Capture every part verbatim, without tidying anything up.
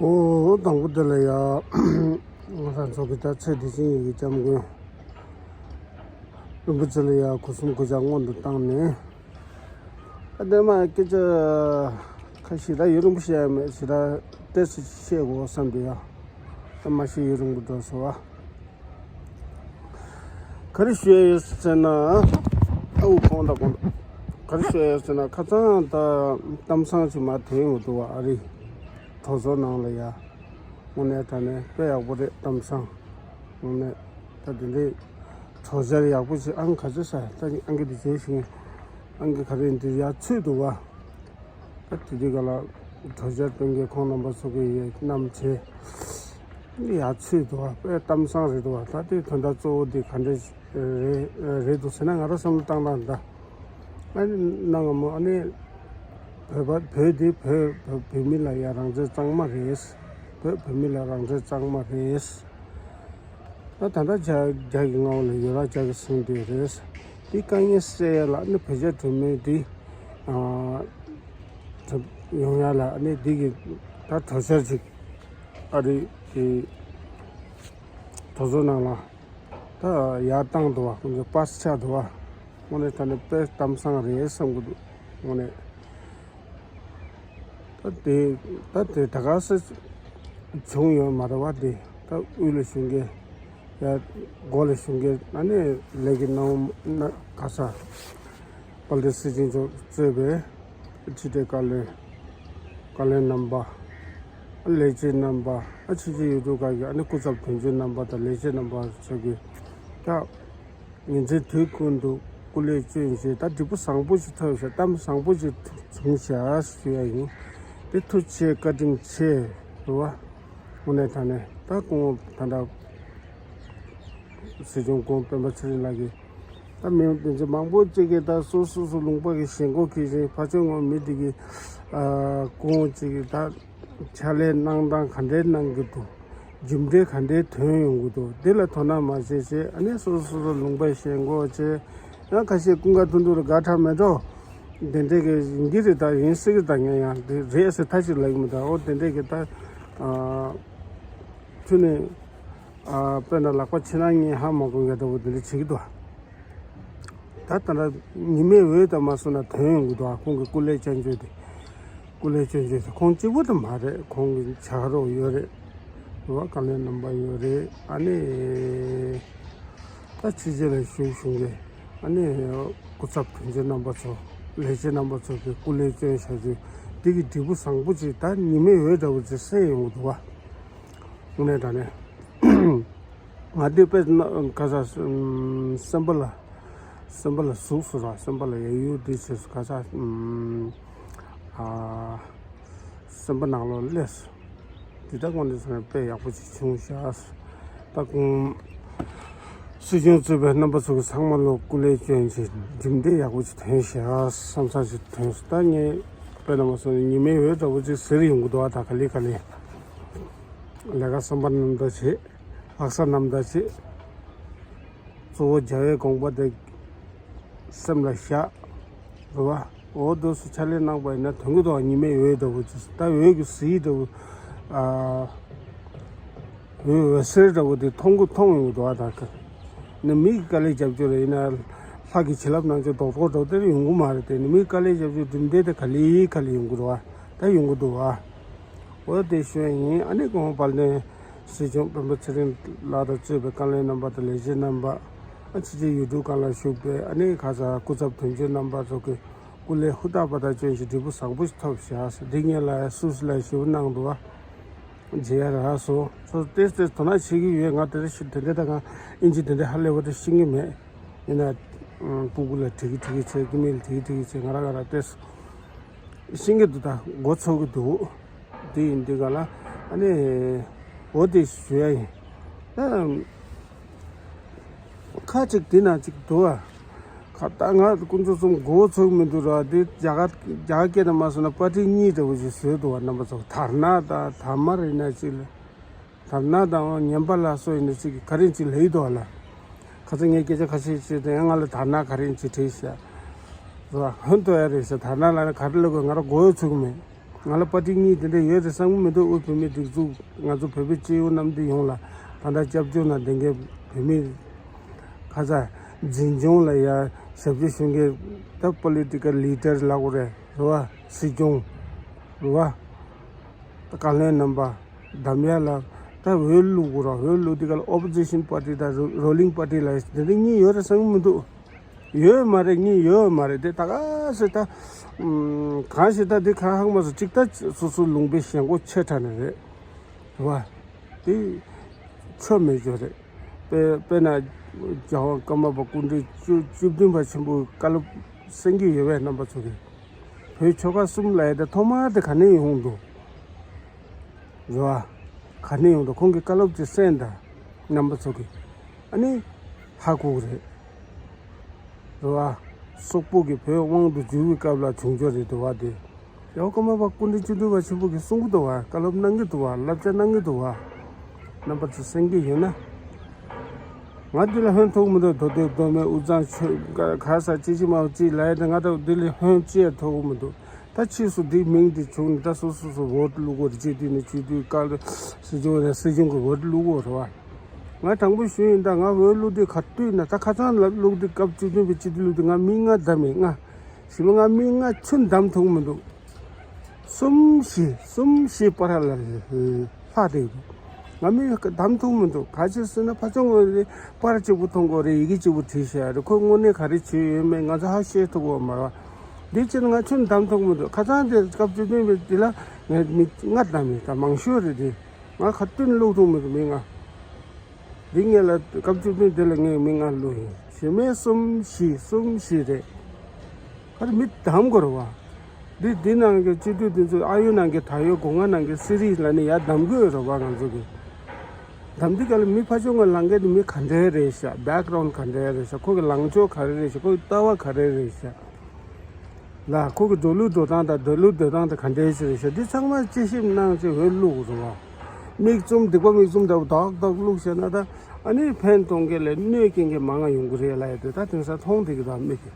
ཨོ། དང་པོ་དེ་ལ་ཡ། ང་རང་ཚོ་གི་ད་ཚེ་འདི་ཕྱི་གཉིས་ཀྱི་སྐྱབས་མགོན་རིན་པོ་ཆེ་ལ་ཡ་སྒོ་གསུམ་གུས་ཕྱག་སྔོན་དུ་བཏང་ནས། ཨ་དེ་མ་སྐད་ཆ་ཁ་ཤས་ད་ཡུན་རིང་པོ་བཤད་ཡ་མེད། ཞེ་དྲག་ཏོག་ཙམ་བཤད་དགོས་བསམ་དུས་ཡ། ད་མ་བཤད་ཡུན་རིང་པོ་འགྲོ་སོང་བ། ག་རེ་ཞུ་ཡ་ཡོད་ཟེར་ན། ཨ་འུ་ཁོང་དང་ཁོང་དང་། ག་རེ་ཞུ་ཡ་ཡོད་ཟེར་ན། ཁ་སང་ད་གཏམ་བཟང་ཅིག་མར་ཐོན་ཡོང་འདུག་བ། ཨ་རི་གྲོས་ཚོགས་ནང་ལ་ཡ། དངོས་གནས་དྲང་གནས་དཔེ་ཡག་པོ་རེད། གཏམ་བཟང་། དངོས་གནས་ད་དེ་འདྲའི་གྲོས་འཆར་ཡག་པོ་ཅིག་ཨང་ག་ཚོད་ཟ། ད་ཨང་ཀི་དེ་བརྗེད་ཤིང་། ཨང་ཀི་ག་རེ་འདི་ཡར་ཚུད་འདུག་བ། ད་དེ་དུས་ག་ལ་གྲོས་འཆར་གཏོང་མཁན་ཁོང་རྣམ་པ་ཚོ་གིས་ཡ་བསྣམས་བྱས། ཡར་ཚུད་འདུག་བ། དཔེ་གཏམ་བཟང་རེད་འདུག་བ། ད་དེ་དོན་དག་གཙོ་བོ་དེ་ག་འདྲ་རེད་རེད་འདུག་ཟེར་ན། ང་རང་བསམ་བློ་བཏང་སྟངས་ད། ཨ་ནི་གནའ་སྔ་མོ་ཨ་ནི་བོད་པ་བོད་དེ་བོད་བོད་བོད་མི་ལ་ཡ་རང་བཙན་གཙང་མ་རེད། བོད་བོད་མི་ལ་རང་བཙན་གཙང་མ་རེད། ད་ད་ལྟ་རྒྱ་རྒྱ་གི་མངའ་འོག་ལ་ཡོད་ར། རྒྱ་གི་སྲུང་དེ་རེད། དེ་དཀའ་ངལ་སེལ་ཡ་ལ་ཨ་ནི་བོད་རྒྱ་གྲོས་མོལ་དེ་ཨ་ཡོང་ཡ་ལ་ཨ་ནི་དེ་གི་ད་གྲོས་འཆར་ཅིག་ཨ་རི་གི་གྲོས་ཚོགས་ནང་ལ་ད་ཡར་བཏང་འདུག་བ། ཁོང་ཚོ་པཱ་སི་ཆགས་འདུག་བ། དངོས་གནས་དྲང་གནས་དཔེ་གཏམ་བཟང་རེད་བསམ་གི་འདུག། དངོས་གནས། ད་དེ་ད་དེ་ད་ག་ས་བྱུང་ཡོད་མ་རེད་བ། དེ་ད་དབུས་ལ་བཞུགས་མཁན། ཡ། སྒོ་ལ་བཞུགས་མཁན། ཨ་ནི་ལས་ཀྱི་སྣང་བ་ག་ས། དཔལ་ལྡན་སྲིད་སྐྱོང་མཆོག་གཙོས་པའི་ཕྱི་དྲིལ་བཀའ་བློན། བཀའ་བློན་རྣམ་པ། ལས་བྱེད་རྣམ་པ། ཨ་ཕྱི་རྒྱལ་ཡུལ་གྲུ་ཁག་གི་ཨ་ནི་སྐུ་ཚབ་དོན་གཅོད་རྣམ་པ་དང་ལས་བྱེད་རྣམ་པ་ཚོ་གིས་ད། ཉིན་མཚན་དུས་ཀུན་ཏུ་སྐུ་ལས་བསྐྱོན་བྱས། ད་འབྲས་བུ་བཟང་པོ་ཞིག་ཐོབ་ཤག། གཏམ་བཟང་པོ་ཞིག་བྱུང་ཤག་ཞུ་ཡ་ཡིན། དེ་ཐུགས་རྗེ་ཆེ། བཀའ་དྲིན་ཆེ་རེད་བ། དངོས་གནས་དྲང་གནས་ད་སྐུ་ངོ་ད་ལྟ་སྲིད་སྐྱོང་སྐུ་ངོ་སྤེན་པ་ཚེ་རིང་ལགས་ཀྱིས་ད་མི་དེ་ཚོ་མང་པོ་ཅིག་གིས་ད་སོ་སོ་སོ་ལུང་པ་གི་ཞེན་ཁོག་གིས་བཞིན་ཕར་ཕྱོགས་ངོ་མི་དེ་གི་སྐུ་ངོ་ཅིག་གིས་ད། ཕྱག་ལས་གནང་སྟངས་ག་འདྲའི་གནང་གི་འདུག། རྒྱུ་འབྲས་ག་འདྲའི་ཐོན་ཡོང་གི་འདུག། འདི་ལ་དོ་སྣང་མ་བྱས་བྱས། ཨ་ནི་སོ་སོ་སོ་སོ་ལུང་པའི་ཞེན་ཁོག་བྱས། ཡང་ཁ་ཤས་ཀུན་དགའ་ཐུན་དྲུག་ལ་དགའ་དྲགས་མེད་འགྲོ། དེ་འདྲས་ཀྱི་ཡིན་གྱི་རེད། ད་ཡིན་སྲིད་ཀྱི། ད་ངས་ཡང་དེ་རེད་ཟེར་མཐའ་གཅིག་ལབ་ཀྱི་མི་འདུག། འོ་དེ་འདྲས་ཀྱི་ད་ཨ་ཁྱོད་ནི་ཨ་དཔེར་ན་ལག་པ་ཕྱི་ནང་གཉིས་ཧ་མ་གོ་མཁན་འདྲ་བོ་དེ་འདྲ་བྱེད་ཀྱི་འདུག། ད་ལྟ་ཉི་མའི་འོད་དང་མ་སོང་ན་དོན་ཡོང་གི་འདུག། ཨ་ཁོང་གི་སྐུ་ལས་བསྐྱོན་བྱས་དེ། སྐུ་ལས་བསྐྱོན་བྱས་དེ་ཁོང་གཅིག་པུ་དེ་མ་རེད། ཁོང་གི་ཕྱག་རོགས་ཡོད་རེད། རེད་བ། བཀའ་བློན་རྣམ་པ་ཡོད་རེད། ཨ་ནི་ད་ཕྱི་རྒྱལ་ལ་བཞུགས་བཞུགས་མཁན། ཨ་ནི་སྐུ་ཚབ་དོན་གཅོད་རྣམ་པ་ཚོ། ལས་བྱེད་རྣམ་པ་ཚོ་གི་སྐུ་ལས་བསྐྱོན་བྱས་དེ། འདི་གི་འབྲས་བུ་བཟང་པོ་ཅིག་ད་ཉི་མའི་འོད་འདྲ་བོ་ཅིག་གསལ་ཡོང་གི་འདུག་བ། དངོས་གནས་དྲང་གནས། ང་འདི་དཔེ་ན་ག་ས་སེམས་པ་ལ། སེམས་པ་ལ་ཟུག་སོང་ར། སེམས་པ་ལ་ཡ་ཡུ་འདི་བྱས་སོང་། ག་ས་ཨ་སེམས་པ་ནང་ལོགས་སླེབས་སོང་། འདི་ད་དངོས་གནས་སེམས་དཔེ་ཡག་པོ་ཅིག་བྱུང་ཤག། ད་ཁོང་སྲིད་སྐྱོང་གཙོས་པའི་རྣམ་པ་ཚོ་གི་ཚང་མ་ལོ་སྐུ་ལས་བསྐྱོན་བྱས་རྒྱུ་འབྲས་ཡག་པོ་ཅིག་ཐོན་ཤག་བསམ་བསམ་ཞིག་ཐོན་སོང་། ད་ངས་དཔེར་ན་མ་སོང་ནས་ཉི་མའི་འོད་འདྲ་བོ་ཅིག་ཟེར་ཡོང་གི་འདུག། ཨ་ད་ག་ལེ་ག་ལེ་ལས་ཀ་བསམ་པ་རྣམ་དག་བྱེད། ལྷག་བསམ་རྣམ་དག་བྱེད། གཙོ་བོ་རྒྱལ་བའི་དགོངས་པ་དེ་སེམས་ལ་བཞག། རེད་བ། འོ་དེ་ཚོ་ཕྱག་ལས་གནང་པ་ཡིན་ན་དོན་གྱི་ཐོག་ཉི་མའི་འོད་འདྲ་བོ་ཅིག། ད་འོད་ཀྱི་གཟི་འདྲ་བོ། ཨ་འོད་འོད་ཟེར་འདྲ་བོ་དེ་མཐོང་གི་མཐོང་ཡོང་གི་འདུག། ཨ་ད་ག་ནི་མི་གི་དཀའ་ལས་རྒྱབ་སྐྱོར་ཡིན་ན། ལྷ་གི་བྱིན་རླབས་གནང་ཆོག་རྡོག་རྡོག་འདྲ་བོ་དེ་ཡོང་གི་མ་རེད། དེ་ནི་མི་གི་དཀའ་ལས་རྒྱབ་སྐྱོར་རྒྱུ་འབྲས་དེ་ག་ལེ་ག་ལེ་ཡོང་གི་འདུག། ཨ་ད་ཡོང་གི་འདུག། ཨ། འོ་དེ་ཞུ་ཡ་ཡིན། ཨ་ནི་གོང་དཔལ་ལྡན་སྲིད་སྐྱོང་སྤེན་པ་ཚེ་རིང་ལགས་དང་གཙོས་པའི་བཀའ་བློན་རྣམ་པ་དང་ལས་བྱེད་རྣམ་པ། ཨ་ཕྱི་རྒྱལ་ཡུལ་གྲུ་ཁག་ལ་བཞུགས་པའི་ཨ་ནི་ཁ་ས་སྐུ་ཚབ་དོན་གཅོད་རྣམ་པ་ཚོ་གི་སྐུ་ལས་ཧུར་ཐག་པ་དང་བསྐྱོན་ཞིང་འབྲས་བུ་བཟང་པོ་ཞིག་ཐོབ་ཤག། འདི་ངེད་ལ་སུད་སི་ལ་ཞུ་གནང་འདུག། ཨ་མཇལ་ཡ་རག་སོང་། སོ་ཏེས་ཏེས་དོ་སྣང་བྱེད་ཀྱི་ཡོད། ང་དེ་འདྲ་ཞིག་དེ་འདྲ་ད་གང་ཨིན་ཇི་དེ་འདྲ་ཧ་ལས་པ་དེ་ཤེས་ཀྱི་མེད། ཡིན་ན་སྤུ་གུ་ལ་དྲི་གི་དྲི་གི་བྱས། ཀི་མེལ་དྲི་གི་དྲི་གི་བྱས། ང་རང་ང་རང་ཏེས་ཤིང་གི་འདུག། ད་མགོ་ཚོས་ཀྱི་འདུག། དེ་ཡིན་དུས་ག་ལ་ཨ་ནི་འོ་དེ་ཞུ་ཡ་ཡིན། ད་ཁ་ཅིག་དེ་ན་ཅིག་འདུག་ཨ། ཁ་ད་ང་ཀུན་སྤྱོད་གསུམ་མགོ་ཚོས་མི་འདུག་ར། དེ་རྒྱ་གར་རྒྱ་གར་སྐད་ནང་མ་སོང་ན་པར་ཊི་གཉིས་འདྲ་བོ་ཞིག་བཟོས་འདུག་བ། རྣམ་པ་ཚོ་དྷར་ན་དང་དྷར་མ་རེད་ན་ཅིག་ལ། དྷར་ན་དང་ཉན་པ་ལ་སོགས་ཡིན་ན་ཅིག་ག་རེ་ཅིག་ལབ་ཀྱི་འདུག་བ་ལ། ཁ་སང་ངས་སྐད་ཆ་ཁ་ཤས་བཤད་དུས་ཡང་ང་ལ་དྷར་ན་ག་རེ་ཅིག་དྲིས་ཤག། རེད་བ། ཧོན་ཏོ་ཡ་རེད་ཤག། དྷར་ན་ལ་ནི་ག་རེ་ལབ་དགོས། ང་རང་མགོ་ཡང་ཚོས་ཀྱི་མེད། ང་ལ་པར་ཊི་གཉིས་དེ་འདྲ་ཡོད་རེད་བསམ་གྱི་མི་འདུག་དབུས་བོད་མིའི་སྒྲིག་འཛུགས། ང་ཚོ་བོད་པའི་སྤྱི་ཡོངས་གནམ་བདེ་ཡོངས་ལ་ད་ལྟ་སྐྱབས་བཅོལ་ནང་བསྡད་མཁན་བོད་མི་ཁ་ཚ་འཛིན་སྐྱོང་ལ་ཡ་ཞབས་ཕྱི་ཞུ་མཁན་ད་པོ་ལི་ཊི་ཀལ་ལི་ཌར་ལབ་དགོས་རེད། རེད་བ། སྲིད་སྐྱོང་རེད་བ། ད་བཀའ་བློན་རྣམ་པ་འདམ་ཡ་ལ་ད་འོས་བླུག་དགོས་ར། འོས་བླུག་དུས་སྐབས་ལ་ཨོ་པོ་ཟི་ཤན་པར་ཊི་དང་རུ་ལིང་པར་ཊི་ལ་དེ་འདྲ་གཉིས་ཡོད་རེད་བསམ་གྱི་མི་འདུག་ཡོད་མ་རེད། གཉིས་ཡོད་མ་རེད། དེ་ད་ག་སེ་ད་ཨམ། གང་ཞིག་ད་འདི་ག་ཧང་མ་སོ་གཅིག་ད་སོ་སོ་ལུང་པའི་ཞེན་ཁོག་ཆེ་དྲགས་ནི་རེད། རེད་བ། དེ་ཆོ་མེད་ཅོ་རེད། དཔེ་དཔེར་ན་རྒྱལ་བ་ཀརྨ་པ་སྐུ་ཕྲེང་བཅུ་བཅུ་བདུན་པ་ཆེན་པོའི་བཀའ་སློབ་གསན་གྱི་ཡོད་པས་རྣམ་པ་ཚོ་གིས། བོད་ཆོལ་ཁ་གསུམ་ལ་ཡ་དེ་ཐོག་མར་དེ་ག་ནས་ཡོང་འདུག་རེད་བ། ག་ནས་ཡོང་འདུག་ཁོང་གི་བཀའ་སློབ་ཅིག་གསན་དང་། རྣམ་པ་ཚོ་གིས་ཨ་ནི་ཧ་གོ་གི་རེད། རེད་བ། སོག་པོ་གིས་བོད་དབང་དུ་བསྒྱུར་བའི་སྐབས་ལ་བྱུང་ཆོག་རེད་འདུག་བ་དེ། ཡང་ཀརྨ་པ་སྐུ་ཕྲེང་བཅུ་བདུན་པ་ཆེན་པོ་གིས་གསུང་གི་འདུག་བ། བཀའ་སློབ་གནང་གི་འདུག་བ། བསླབ་བྱ་གནང་གི་འདུག་བ། རྣམ་པ་ཚོ་གསན་གྱི་ཡོད་ན། ང་འདི་ལ་ཧོན་ཐུག་མི་འདུག་མདོ་སྟོད་མདོ་སྨད་དབུས་གཙང་ཆོལ་ཁ་ས་ཅི་ཅི་མ་ཅི་ལ་ཡ་དེ་ང་ད་འདི་ལ་ཧོན་ཅི་ཡ་ཐུག་མི་འདུག་ད་ཕྱིས་སུ་འདི་མིང་འདི་བྱུང་ནས་ད་སོ་སོ་སོ་བོ་ཊི་བླུག་དགོས་རེད། སྤྱི་འཐུས་ནས་སྤྱི་འཐུས། བཀའ་སྲིད་སྐྱོང་ནས་སྲིད་སྐྱོང་གི་བོ་ཊི་བླུག་དགོས་རེད་བ། ང་དྲང་པོ་ཞུ་ཡིན། ད་ང་བོ་ཊི་བླུག་དུས་ག་དུས་ན་ད་ཁ་སང་ལ་བླུག་དུས་སྐབས་བཅུ་བདུན་པའི་སྤྱི་འཐུས་བླུག་དུས་ང་མི་ལྔ་བདམས་མེད། ལྔ། ཞི་མི་ལྔ་མི་ལྔ་ཆུན་བདམས་ཐུབ་མི་འདུག་གསུམ་བཞི་གསུམ་བཞི་པར་ལ་ལྷག་དེ་ང་མི་བདམས་ཐུབ་མི་འདུག་ག་ཅི་ཟེར་ན་ཕ་ཆུང་ངོས་རེ་པར་གཅིག་པུ་མཐོང་དགོས་རེད། ཡི་གེ་གཅིག་པུ་བྲིས་བཞག་རེད། ཁོས་དངོས་གནས་ག་རེ་བྱས་ཡོད་མེད་ང་ཚོ་ཧ་ཤེས་ཐུབ་ཀྱི་མ་རེད། འདི་ཕྱིར་ང་ཆུན་བདམས་ཐུབ་མི་འདུག་ཁ་སང་དེ་སྐབས་བཅུ་བདུན་པའི་འདི་ལ་ངས་མི་ལྔ་བདམས་མེད། ད་མང་ཤོས་རེད་དེ། ང་ག་དུས་ནས་བླུག་ཐུབ་མི་འདུག་མི་ལྔ། འདི་ངས་ལ་སྐབས་བཅུ་བདུན་དེ་ལ་ངས་མི་ལྔ་བླུག་ཡིན། གཞི་མེད་གསུམ་བཞི་གསུམ་བཞི་རེད། ཁ་རེ་མི་བདམས་དགོས་རེད་བ། འདི་འདི་ནང་གི་སྤྱི་འཐུས་འདི་ཚོ་ཨ་ཡོད་ནང་གི་ད་ཡོད་སྒོ་ང་ནང་གི་སི་རིས་ལ་ནི་ཡར་བདམས་དགོས་རེད་བ། ང་ཚོ་གི་བདམས་དུས་ག་ལ་མི་ཕ་ཆུང་ང་ལང་གི་འདི་མི་ག་འདྲའི་རེད་ཤག་བེག་གྷ་རའུན་ག་འདྲའི་རེད་ཤག་ཁོ་གི་ལངས་ཕྱོགས་ག་རེ་རེད་ཤག་ཁོ་གི་ལྟ་བ་ག་རེ་རེད་ཤག་ལ་ཁོ་གི་འགྲོ་ལུགས་འགྲོ་སྟངས་དང་སྡོད་ལུགས་སྡོད་སྟངས་དེ་ག་འདྲའི་ཞིག་རེད་ཤག་འདི་ཚང་མ་དཔྱད་ཞིབ་གནང་ཅིག་འོས་བླུག་རེད་བ། མིག་བཙུམ་སྡིག་པ་མིག་བཙུམ་འདྲ་བོ་ཏག་ཏག་བླུག་བྱས་ན་ད་ཨ་ནི་ཕན་གཏོང་མཁན་ལས་གནོད་སྐྱེལ་མཁན་མང་ང་ཡོང་གི་རེད་ལབ་ཡ་དེ་ད་དེང་སང་མཐོང་བསྡད་ཀྱི་འདུག་མིག་གིས།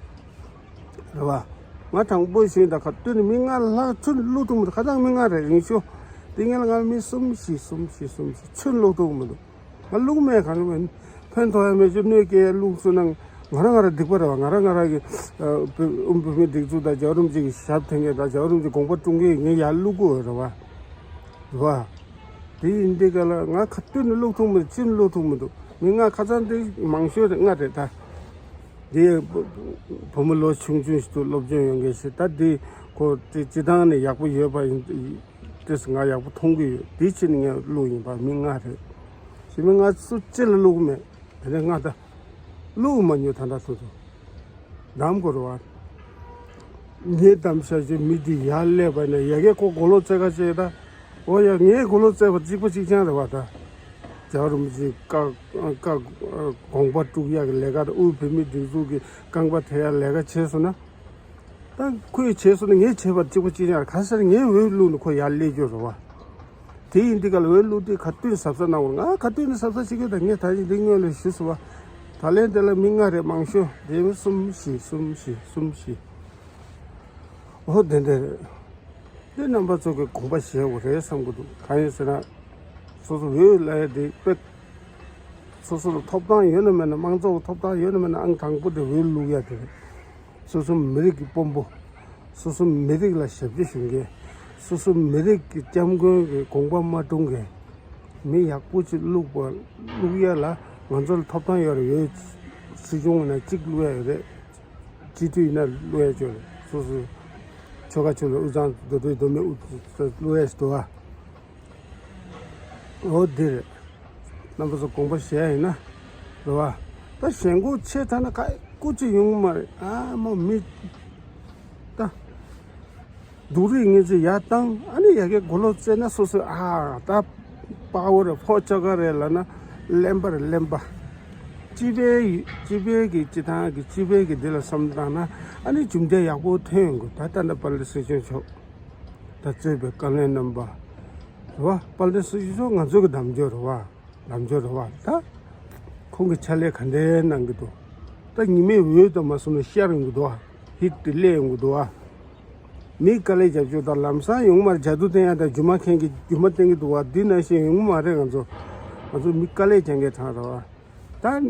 རེད་བ། ང་དྲང་པོ་ཞུས་ད་ག་དུས་ནས་མི་ལྔ་ལྷག་ཆུན་བླུག་ཐུབ་མི་འདུག་ཁ་སང་མི་ལྔ་རེད་རིང་ཤོས། དེ་ངས་ལ་ང་མི་གསུམ་བཞི་གསུམ་བཞི་གསུམ་བཞི་ཆུན་བླུག་ཐུབ་མི་འདུག་ང་བླུག་མེད་གང་མེད། ཕན་ཐོགས་ཡ་མེད་ཅོ་གནོད་སྐྱེལ་བླུག་སོང་ན་ང་རང་ང་རང་སྡིག་པ་རེད་བ། ང་རང་ང་རང་གི་ཨ་བོད་ཨུམ་བོད་མིའི་སྒྲིག་འཛུགས་དང་རྒྱལ་བ་རིན་པོ་ཆེ་གི་ཞབས་འདེགས་མཁན་དང་རྒྱལ་བ་རིན་པོ་ཆེ་དགོངས་པ་སྲུང་མཁན་ངས་ཡར་བླུག་དགོས་རེད་བ། རེད་བ། དེ་ཡིན་དུས་ག་ལ་ང་ག་དུས་ནས་བླུག་ཐུབ་མི་འདུག་ཕྱིན་བླུག་ཐུབ་མི་འདུག་མི་ལྔ་ཁ་སང་དེ་མང་ཤོས་དེ་ལྔ་རེད་ད། དེ་བུ་མོ་ལོ་ཆུང་ཆུང་ཞིག་ཏུ་སློབ་སྦྱོང་ཡོད་མཁན་ཞིག་ད་དེ་ཁོ་དེ་སྤྱི་བཏང་ནས་ཡག་པོ་ཡོད་པ་ཡིན། དེས་ང་ཡག་པོ་མཐོང་གི་ཡོད། དེ་ཕྱིན་ངས་བླུག་ཡིན་པ་མི་ལྔ་རེད། ཞི་མི་ལྔ་སུ་གཅིག་ལ་བླུག་མེད། དེ་ནས་ལྔ་ད། བླུག་མ་མྱོང་ད་ལྟ་ཚོ་ཚོ། བདམས་དགོས་རེད་བ། ངས་བདམས་བྱ་ཞིག་མི་དེ་ཡར་སླེབས་པ་ན་ཡ་གས་ཁོ་གོ་ལོ་རྩེ་ཁ་བྱས་ད། འོ་ཡ་ངས་གོ་ལོ་རྩེ་བ་གཅིག་པ་གཅིག་རྐྱང་རེད་བ་ད། རྒྱལ་བ་རིན་པོ་ཆེའི་བཀའ་བཀའ་དགོངས་པ་སྒྲུབ་ཡག་གི་ལས་ཀ་དང་དབུས་བོད་མིའི་སྒྲིག་འཛུགས་ཀྱི་རྐང་པ་ཐེ་ཡག་ལས་ཀ་བྱས་སོང་ན། ད་ཁོས་བྱས་སོང་ན་ངས་བྱས་པ་གཅིག་པ་གཅིག་རྐྱང་རེད། ག་ས་ནས་ངས་འོས་བླུགས་ནས་ཁོ་ཡར་སླེབས་རྒྱུ་རེད་བ། དེ་ཡིན་དུས་ག་ལ་འོས་བླུགས་དུས་ག་དུས་གཟབ་གཟབ་གནང་དགོས། ང་ག་དུས་ནས་གཟབ་གཟབ་བྱེད་ཀྱི་ཡོད། ད་ངས་ད་ཅི་འདི་སྔོན་ལ་ཞུས་སོང་བ། ད་ལན་དེ་ལ་མི་ལྔ་རེད་མང་ཤོས། དེ་མི་གསུམ་བཞི་གསུམ་བཞི་གསུམ་བཞི། ཨོ་དེ་འདྲ་རེད། འདི་རྣམ་པ་ཚོ་གི་དགོངས་པ་བཞེས་དགོས་རེད་བསམ་གྱི་འདུག་གང་ཡིན་ཟེར་ན། སོ་སོ་འོས་ལ་ཡ་དེ་དཔེ། སོ་སོ་ལ་ཐོབ་ཐང་ཡོད་ན་མེད་ན་དམངས་གཙོ་གི་ཐོབ་ཐང་ཡོད་ན་མེད་ན་ཨང་དང་པོ་དེ་འོས་བླུག་ཡ་དེ་རེད། སོ་སོ་མི་རིགས་ཀྱི་དཔོན་པོ། སོ་སོ་མི་རིགས་ལ་ཞབས་ཕྱི་ཞུ་མཁན། སོ་སོ་མི་རིགས་ཀྱི་སྐྱབས་མགོན་གྱི་དགོངས་པ་མ་དྲུང་མཁན། མི་ཡག་པོ་ཅིག་བླུག་པ་བླུག་ཡ་ལ་ང་ཚོ་ལ་ཐོབ་ཐང་ཡོད་རེད། ཡོད། སྲིད་སྐྱོང་ཡིན་ན་གཅིག་བླུག་ཡ་ཡོད་རེད། སྤྱི་འཐུས་ཡིན་ན་བླུག་ཡ་ཅིག་ཡོད་རེད། སོ་སོ་ཆོལ་ཁ་ཆོས་ལུགས་དབུས་གཙང་མདོ་སྟོད་མདོ་སྨད་དབུས་བླུག་ཡ་ཞིག་འདུག་ཨ། འོ་འདི་རེད། རྣམ་པ་ཚོ་དགོངས་པ་བཞེས་ཡིན་ན། རེད་བ། ད་ཞེན་ཁོག་ཆེ་དྲགས་ན་ག་སྐུ་ཅི་ཡོང་གི་མ་རེད། ཨ་མ་མི། ད། སྡུག་རུས་ངེས་ཚེ་ཡར་བཏང་ཨ་ནི་ཡ་གི་གོ་ལོ་རྩེ་ན་སོ་སོ་ཨ་ད། དཔའ་བོ་རེད་ཕོ་ཅོ་ག་རེད་ལབ་ན། གླེན་པ་རེད་གླེན་པ། སྤྱི་པའི་སྤྱི་པའི་གི་སྤྱི་བཏང་གི་སྤྱི་པའི་གི་འདི་ལ་བསམ་བཏང་ན་ཨ་ནི་རྒྱུ་འབྲས་ཡག་པོ་ཐོན་ཡོང་གི་ད་ལྟ་འདི་དཔལ་ལྡན་སྲིད་སྐྱོང་མཆོག་ད་གཙོས་པའི་བཀའ་བློན་རྣམ་པ། རེད་བ། དཔལ་ལྡན་སྲིད་སྐྱོང་མཆོག་ང་ཚོ་གི་ལམ་སྟོན་རེད་བ། ལམ་སྟོན་རེད་བ་ད། ཁོང་གི་ཕྱག་ལས་ག་འདྲའི་གནང་གི་འདུག་ད་ཉི་མའི་འོད་དུ་མ་སོང་ན་ཤར་ཡོང་གི་འདུག་ཨ། ཧིཊ་དེ་སླེབས་ཡོང་གི་འདུག་ཨ། མི་དཀའ་ལས་རྒྱབ་ཆོག་དང་ལམ་སང་ཡོང་མར་ཇ་དུ་བསྟན་ཡ་དང་རྒྱུ་མ་མཁན་གྱི་རྒྱུ་མ་བསྟན་གྱི་འདུག་བ། འདི་ནང་བཞིན་ཡོང་གི་མ་རེད། ང་ཚོ་ང་ཚོ་མི་དཀའ་ལས་རྒྱག་མཁན་གྲས་རེད་བ། ད་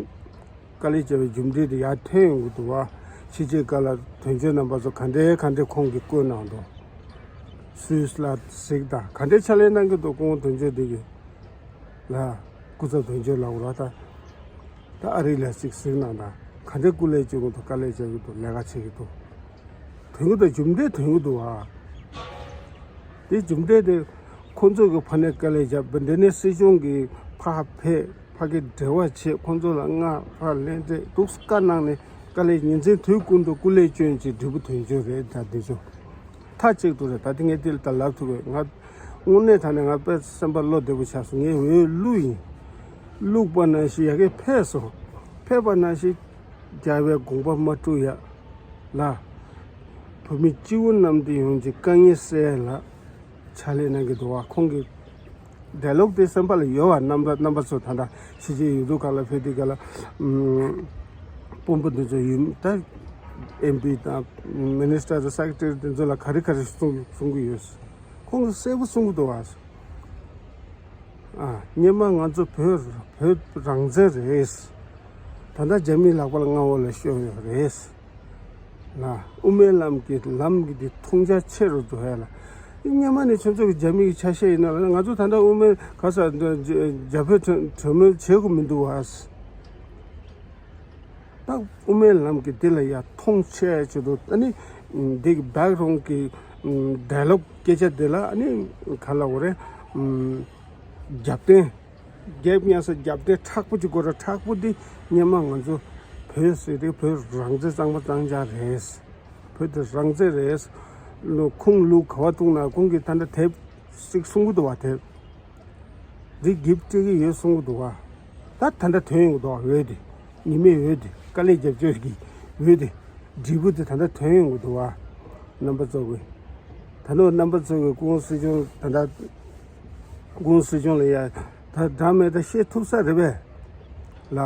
དཀའ་ལས་བྱས་པའི་རྒྱུ་འབྲས་དེ་ཡར་ཐོན་ཡོང་གི་འདུག་བ། ཕྱི་རྒྱལ་ཁག་ལ་དོན་གཅོད་རྣམ་པ་ཚོ་ག་འདྲའི་ག་འདྲའི་ཁོང་གིས་བསྐོས་གནང་འདུག་སུད་སི་ལ་གཟིགས་དང་ག་འདྲའི་ཕྱག་ལས་གནང་གི་འདུག་སྐུ་ངོ་དོན་གཅོད་དེ་གི་ལ། སྐུ་ཚབ་དོན་གཅོད་ལ་འོ་ལ་ད། ད་ཨ་རི་ལ་ཅིག་གཟིགས་གནང་དང་ག་འདྲའི་སྐུ་ལས་བསྐྱོན་གི་འདུག་དཀའ་ལས་བྱེད་ཀྱི་འདུག་ལས་ཀ་བྱེད་ཀྱི་འདུག་དོན་གྱི་དང་རྒྱུ་འབྲས་དོན་གྱི་འདུག་ཨ། དེ་རྒྱུ་འབྲས་དེ་ཁོང་ཚོ་གི་ཕ་ནས་དཀའ་ལས་བརྒྱབ་པ་འདི་ནས་སྲིད་གཞུང་གི་ཕར་ཕེབས། ཕ་གི་འབྲེལ་བ་བྱེད། ཁོང་ཚོ་ལ་མངགས། ཕར་ལན་སྤྲད་འདུག་བཀའ་གནང་ནས་དཀའ་ལས་ཉིན་མཚན་དུས་ཀུན་ཏུ་སྐུ་ལས་བསྐྱོན་གྱི་འབྲས་བུ་དོན་གཅོད་རེད། ད་འདི་ཚོ་མཐའ་གཅིག་ཏུ་རེད། ད་དེ་ངས་འདི་ལ་ད་ལབ་ཐུབ་པས། ང་དངོས་གནས་དྲང་གནས་ང་དཔེ་སེམས་པ་བློ་བདེ་པོ་ཆགས་སོང་། ངས་འོས་བླུགས་ཡིན། བླུགས་པ་ནང་བཞིན་ཡ་གི་ཕེབས་སོང་། ཕེབས་པ་ནང་བཞིན་རྒྱལ་བའི་དགོངས་པ་མ་བཀྲུ་ཡ་ལ། བོད་མི་སྤྱི་བོ་གནམ་བསྟན་ཡོངས་ཀྱི་དཀའ་ངལ་སེལ་ལ་ཕྱག་ལས་གནང་གི་འདུག་བ། ཁོང་གི་ཌའི་ལོག་དེ་སེམས་པ་ལ་ཡོད་བ། རྣམ་པ་རྣམ་པ་ཚོ་ད་ལྟ་ཕྱི་རྒྱལ་ཡུལ་གྲུ་ཁག་ལ་ཕེབས་དུས་སྐབས་ལ་ཨམ། དཔོན་པོ་འདི་ཚོ་ཡིན་ད། ཨེམ་པི་དང་མི་ནི་སི་ཊར་དང་སེ་ཀེ་རེ་ཊེ་རི་དེ་ཚོ་ལ་ག་རེ་ག་རེ་གསུང་གསུང་གི་ཡོད། ཁོང་གིས་གསལ་པོ་གསུང་གི་འདུག་བ། ཨ། སྔོན་མ་ང་ཚོ་བོད་བོད་རང་བཙན་རེད། ད་ལྟ་རྒྱ་མིའི་ལག་པ་ལ་མངའ་འོག་ལ་ཤོར་ཡོད་རེད། ལ། དབུ་མའི་ལམ་གྱི་ལམ་གྱི་འདི་མཐོང་རྒྱ་ཆེ་རུ་འགྲོ་ཡ་ལ། སྔོན་མ་ནས་ཁྱོད་ཚོ་གི་རྒྱ་མི་གི་ཆ་ཤས་ཡིན་ན་ལ། ང་ཚོ་ད་ལྟ་དབུ་མའི་ག་ས་རྒྱ་བོད་གྲོས་མོལ་བྱེད་དགོས་མི་འདུག་བ། ད་དབུ་མའི་ལམ་གྱི་འདི་ལ་ཡ་མཐོང་ཆེ་ཆེ་དུ། ཨ་ནི་འདི་གི་བྷེག་རོན་གི་ཌའི་ལོག་སྐད་ཆ་འདི་ལ་ཨ་ནི་ག་ལ་འོ་རེད། རྒྱབ་རྟེན། རྒྱབ་གཉིས་སུ་རྒྱབ་རྟེན་མཁྲེགས་པོ་ཅིག་དགོས་ར། མཁྲེགས་པོ་འདི་སྔོན་མ་ང་ཚོ་བོད་ཟེར་དུས་བོད་རང་བཙན་གཙང་མ་གཙང་རྐྱང་རེད། བོད་དེ་རང་བཙན་རེད། ལོ་ཁུངས་ལུགས་ག་བ་གཏོང་ན་ཁོང་གིས་ད་ལྟ་དེབ་ཅིག་གསུང་གི་འདུག་བ། དེབ་འདི་གིབ་སྤྲད་ཀྱི་ཡོད་གསུང་གི་འདུག་བ། ད་ད་ལྟ་ཐོན་ཡོང་གི་འདུག་བ། འོས་དེ་ཉི་མའི་འོས་དེ་དཀའ་ལས་རྒྱབ་སྐྱོར་གྱི་འོས་དེ་འབྲས་བུ་དེ་ད་ལྟ་ཐོན་ཡོང་གི་འདུག་བ། རྣམ་པ་ཚོ་གི་ད་ལྟ་རྣམ་པ་ཚོ་གི་སྐུ་ངོ་སྲིད་སྐྱོང་ད་ལྟ་སྐུ་ངོ་སྲིད་སྐྱོང་ལ་ཡ་ད་འདྲ་མེད་ད་བཤད་ཐུབ་ས་རེད་པས་ལ།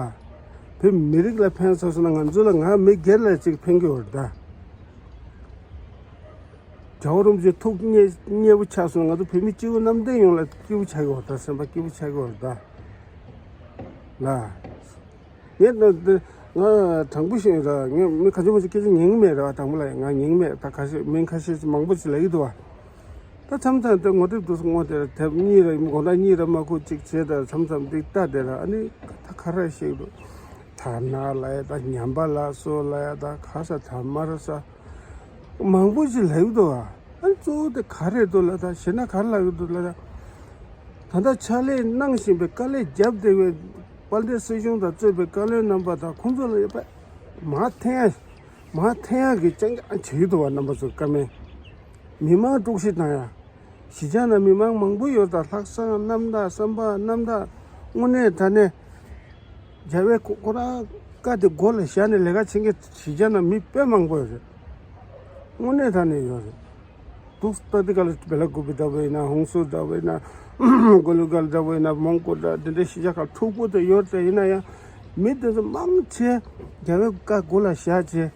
བོད་མི་རིགས་ལ་ཕན་ཚུན་སོང་ན་ང་ཚོ་ལ་ང་མི་སྒེར་ལ་ཅིག་ཕན་གྱི་ཡོད་རེད་ད། རྒྱལ་བ་རིན་པོ་ཆེ་ཐུགས་མཉེས་མཉེས་པོ་ཆགས་སོང་། ང་ཚོ་བོད་མི་སྤྱི་བོ་གནམ་བསྟན་ཡོངས་ལ་སྐྱིད་པོ་ཆགས་ཀྱི་ཡོད་རེད་ད། སེམས་པ་སྐྱིད་པོ་ཆགས་ཀྱི་ཡོད་རེད་ད། ལ། ངས་ད་འདི་ང་དྲང་པོ་བཤད་ཡོད་ར། ངས་མི་ཁ་ཆེ་མ་ཆེ་སྐད་ཆ་ཉན་གི་མེད་ར། དྲང་པོ་ལ་ང་ཉན་གི་མེད། ད་ཁ་ཤས་མིང་ཁ་ཤས་མང་པོ་ཞིག་ལབ་ཀྱི་འདུག་བ། ད་མཚམས་མཚམས་དེ་ངོ་དེབ་འདུག་སེ་ངོ་དེ་དེབ་གཉིས་ར་དགོང་དག་གཉིས་ར་མ་ཁུག་ཅིག་བྱས། ད་མཚམས་མཚམས་འདི་ལྟ་དེ་ར། ཨ་ནི་ད་ག་རེ་བཤད་ཀྱི་འདུག་ཐ་ན་ལབ་ཡ་ད། ཉམས་པ་ལ་སོགས་ལབ་ཡ་ད། ག་ས་ཐ་མ་ར་ས་མང་པོ་ཞིག་ལབ་ཀྱི་འདུག་བ། ཨ་ནི་གཙོ་བོ་དེ་ག་རེ་འདུག་ལབ་ད། གཞན་ན་ག་རེ་ལབ་ཀྱི་འདུག་ལབ་ད། ད་ལྟ་ཕྱག་ལས་གནང་བཞིན་པའི་དཀའ་ལས་རྒྱབ་བསྡད་པའི་དཔལ་ལྡན་སྲིད་གཞུང་དང་གཙོས་པའི་བཀའ་བློན་རྣམ་པ་དང་ཁོང་ཚོ་ལ་ཡོད་པ་མར་འཐེན་ཡ། མར་འཐེན་ཡག་གི་རྐྱང་རྐྱང་བྱེད་ཀྱི་འདུག་བ། རྣམ་པ་ཚོ་བཀའ་མོལ། མི་མང་དཀྲུག་ཤིང་བཏང་ཡ། གཞིས་ཆགས་ནང་མི་མང་མང་པོ་ཡོད་ད། ལྷག་བསམ་རྣམ་དག་བསམ་པ་རྣམ་དག་དངོས་གནས་དྲང་གནས་རྒྱལ་བའི་ཁོ་ཁོ་རང་བཀའ་དེ་མགོ་ལ་བཞག་ནས་ལས་ཀ་བྱེད་མཁན་གཞིས་ཆགས་ནང་མི་དཔེ་མང་པོ་ཡོད་རེད། དངོས་གནས་དྲང་གནས་ཡོད་རེད། འདུག་སྟེ་དེ་ག་ལ་བེ་ལ་ཀུ་པི་འདྲ་པོ་ཡིན་ན། ཧུང་སུར་འདྲ་པོ་ཡིན་ན། གོ་ལུ་གལ་འདྲ་པོ་ཡིན་ན། མོང་གོ་འདྲ་དེ་འདྲའི་གཞིས་ཆགས་ཁག་མཁྲེགས་པོ་དེ་ཡོད་དེ། ཡིན་ན་ཡང་མི་དེ་ཚོ་མང་ཆེ་རྒྱལ་བའི་བཀའ་མགོ་ལ་བཞག་བྱས།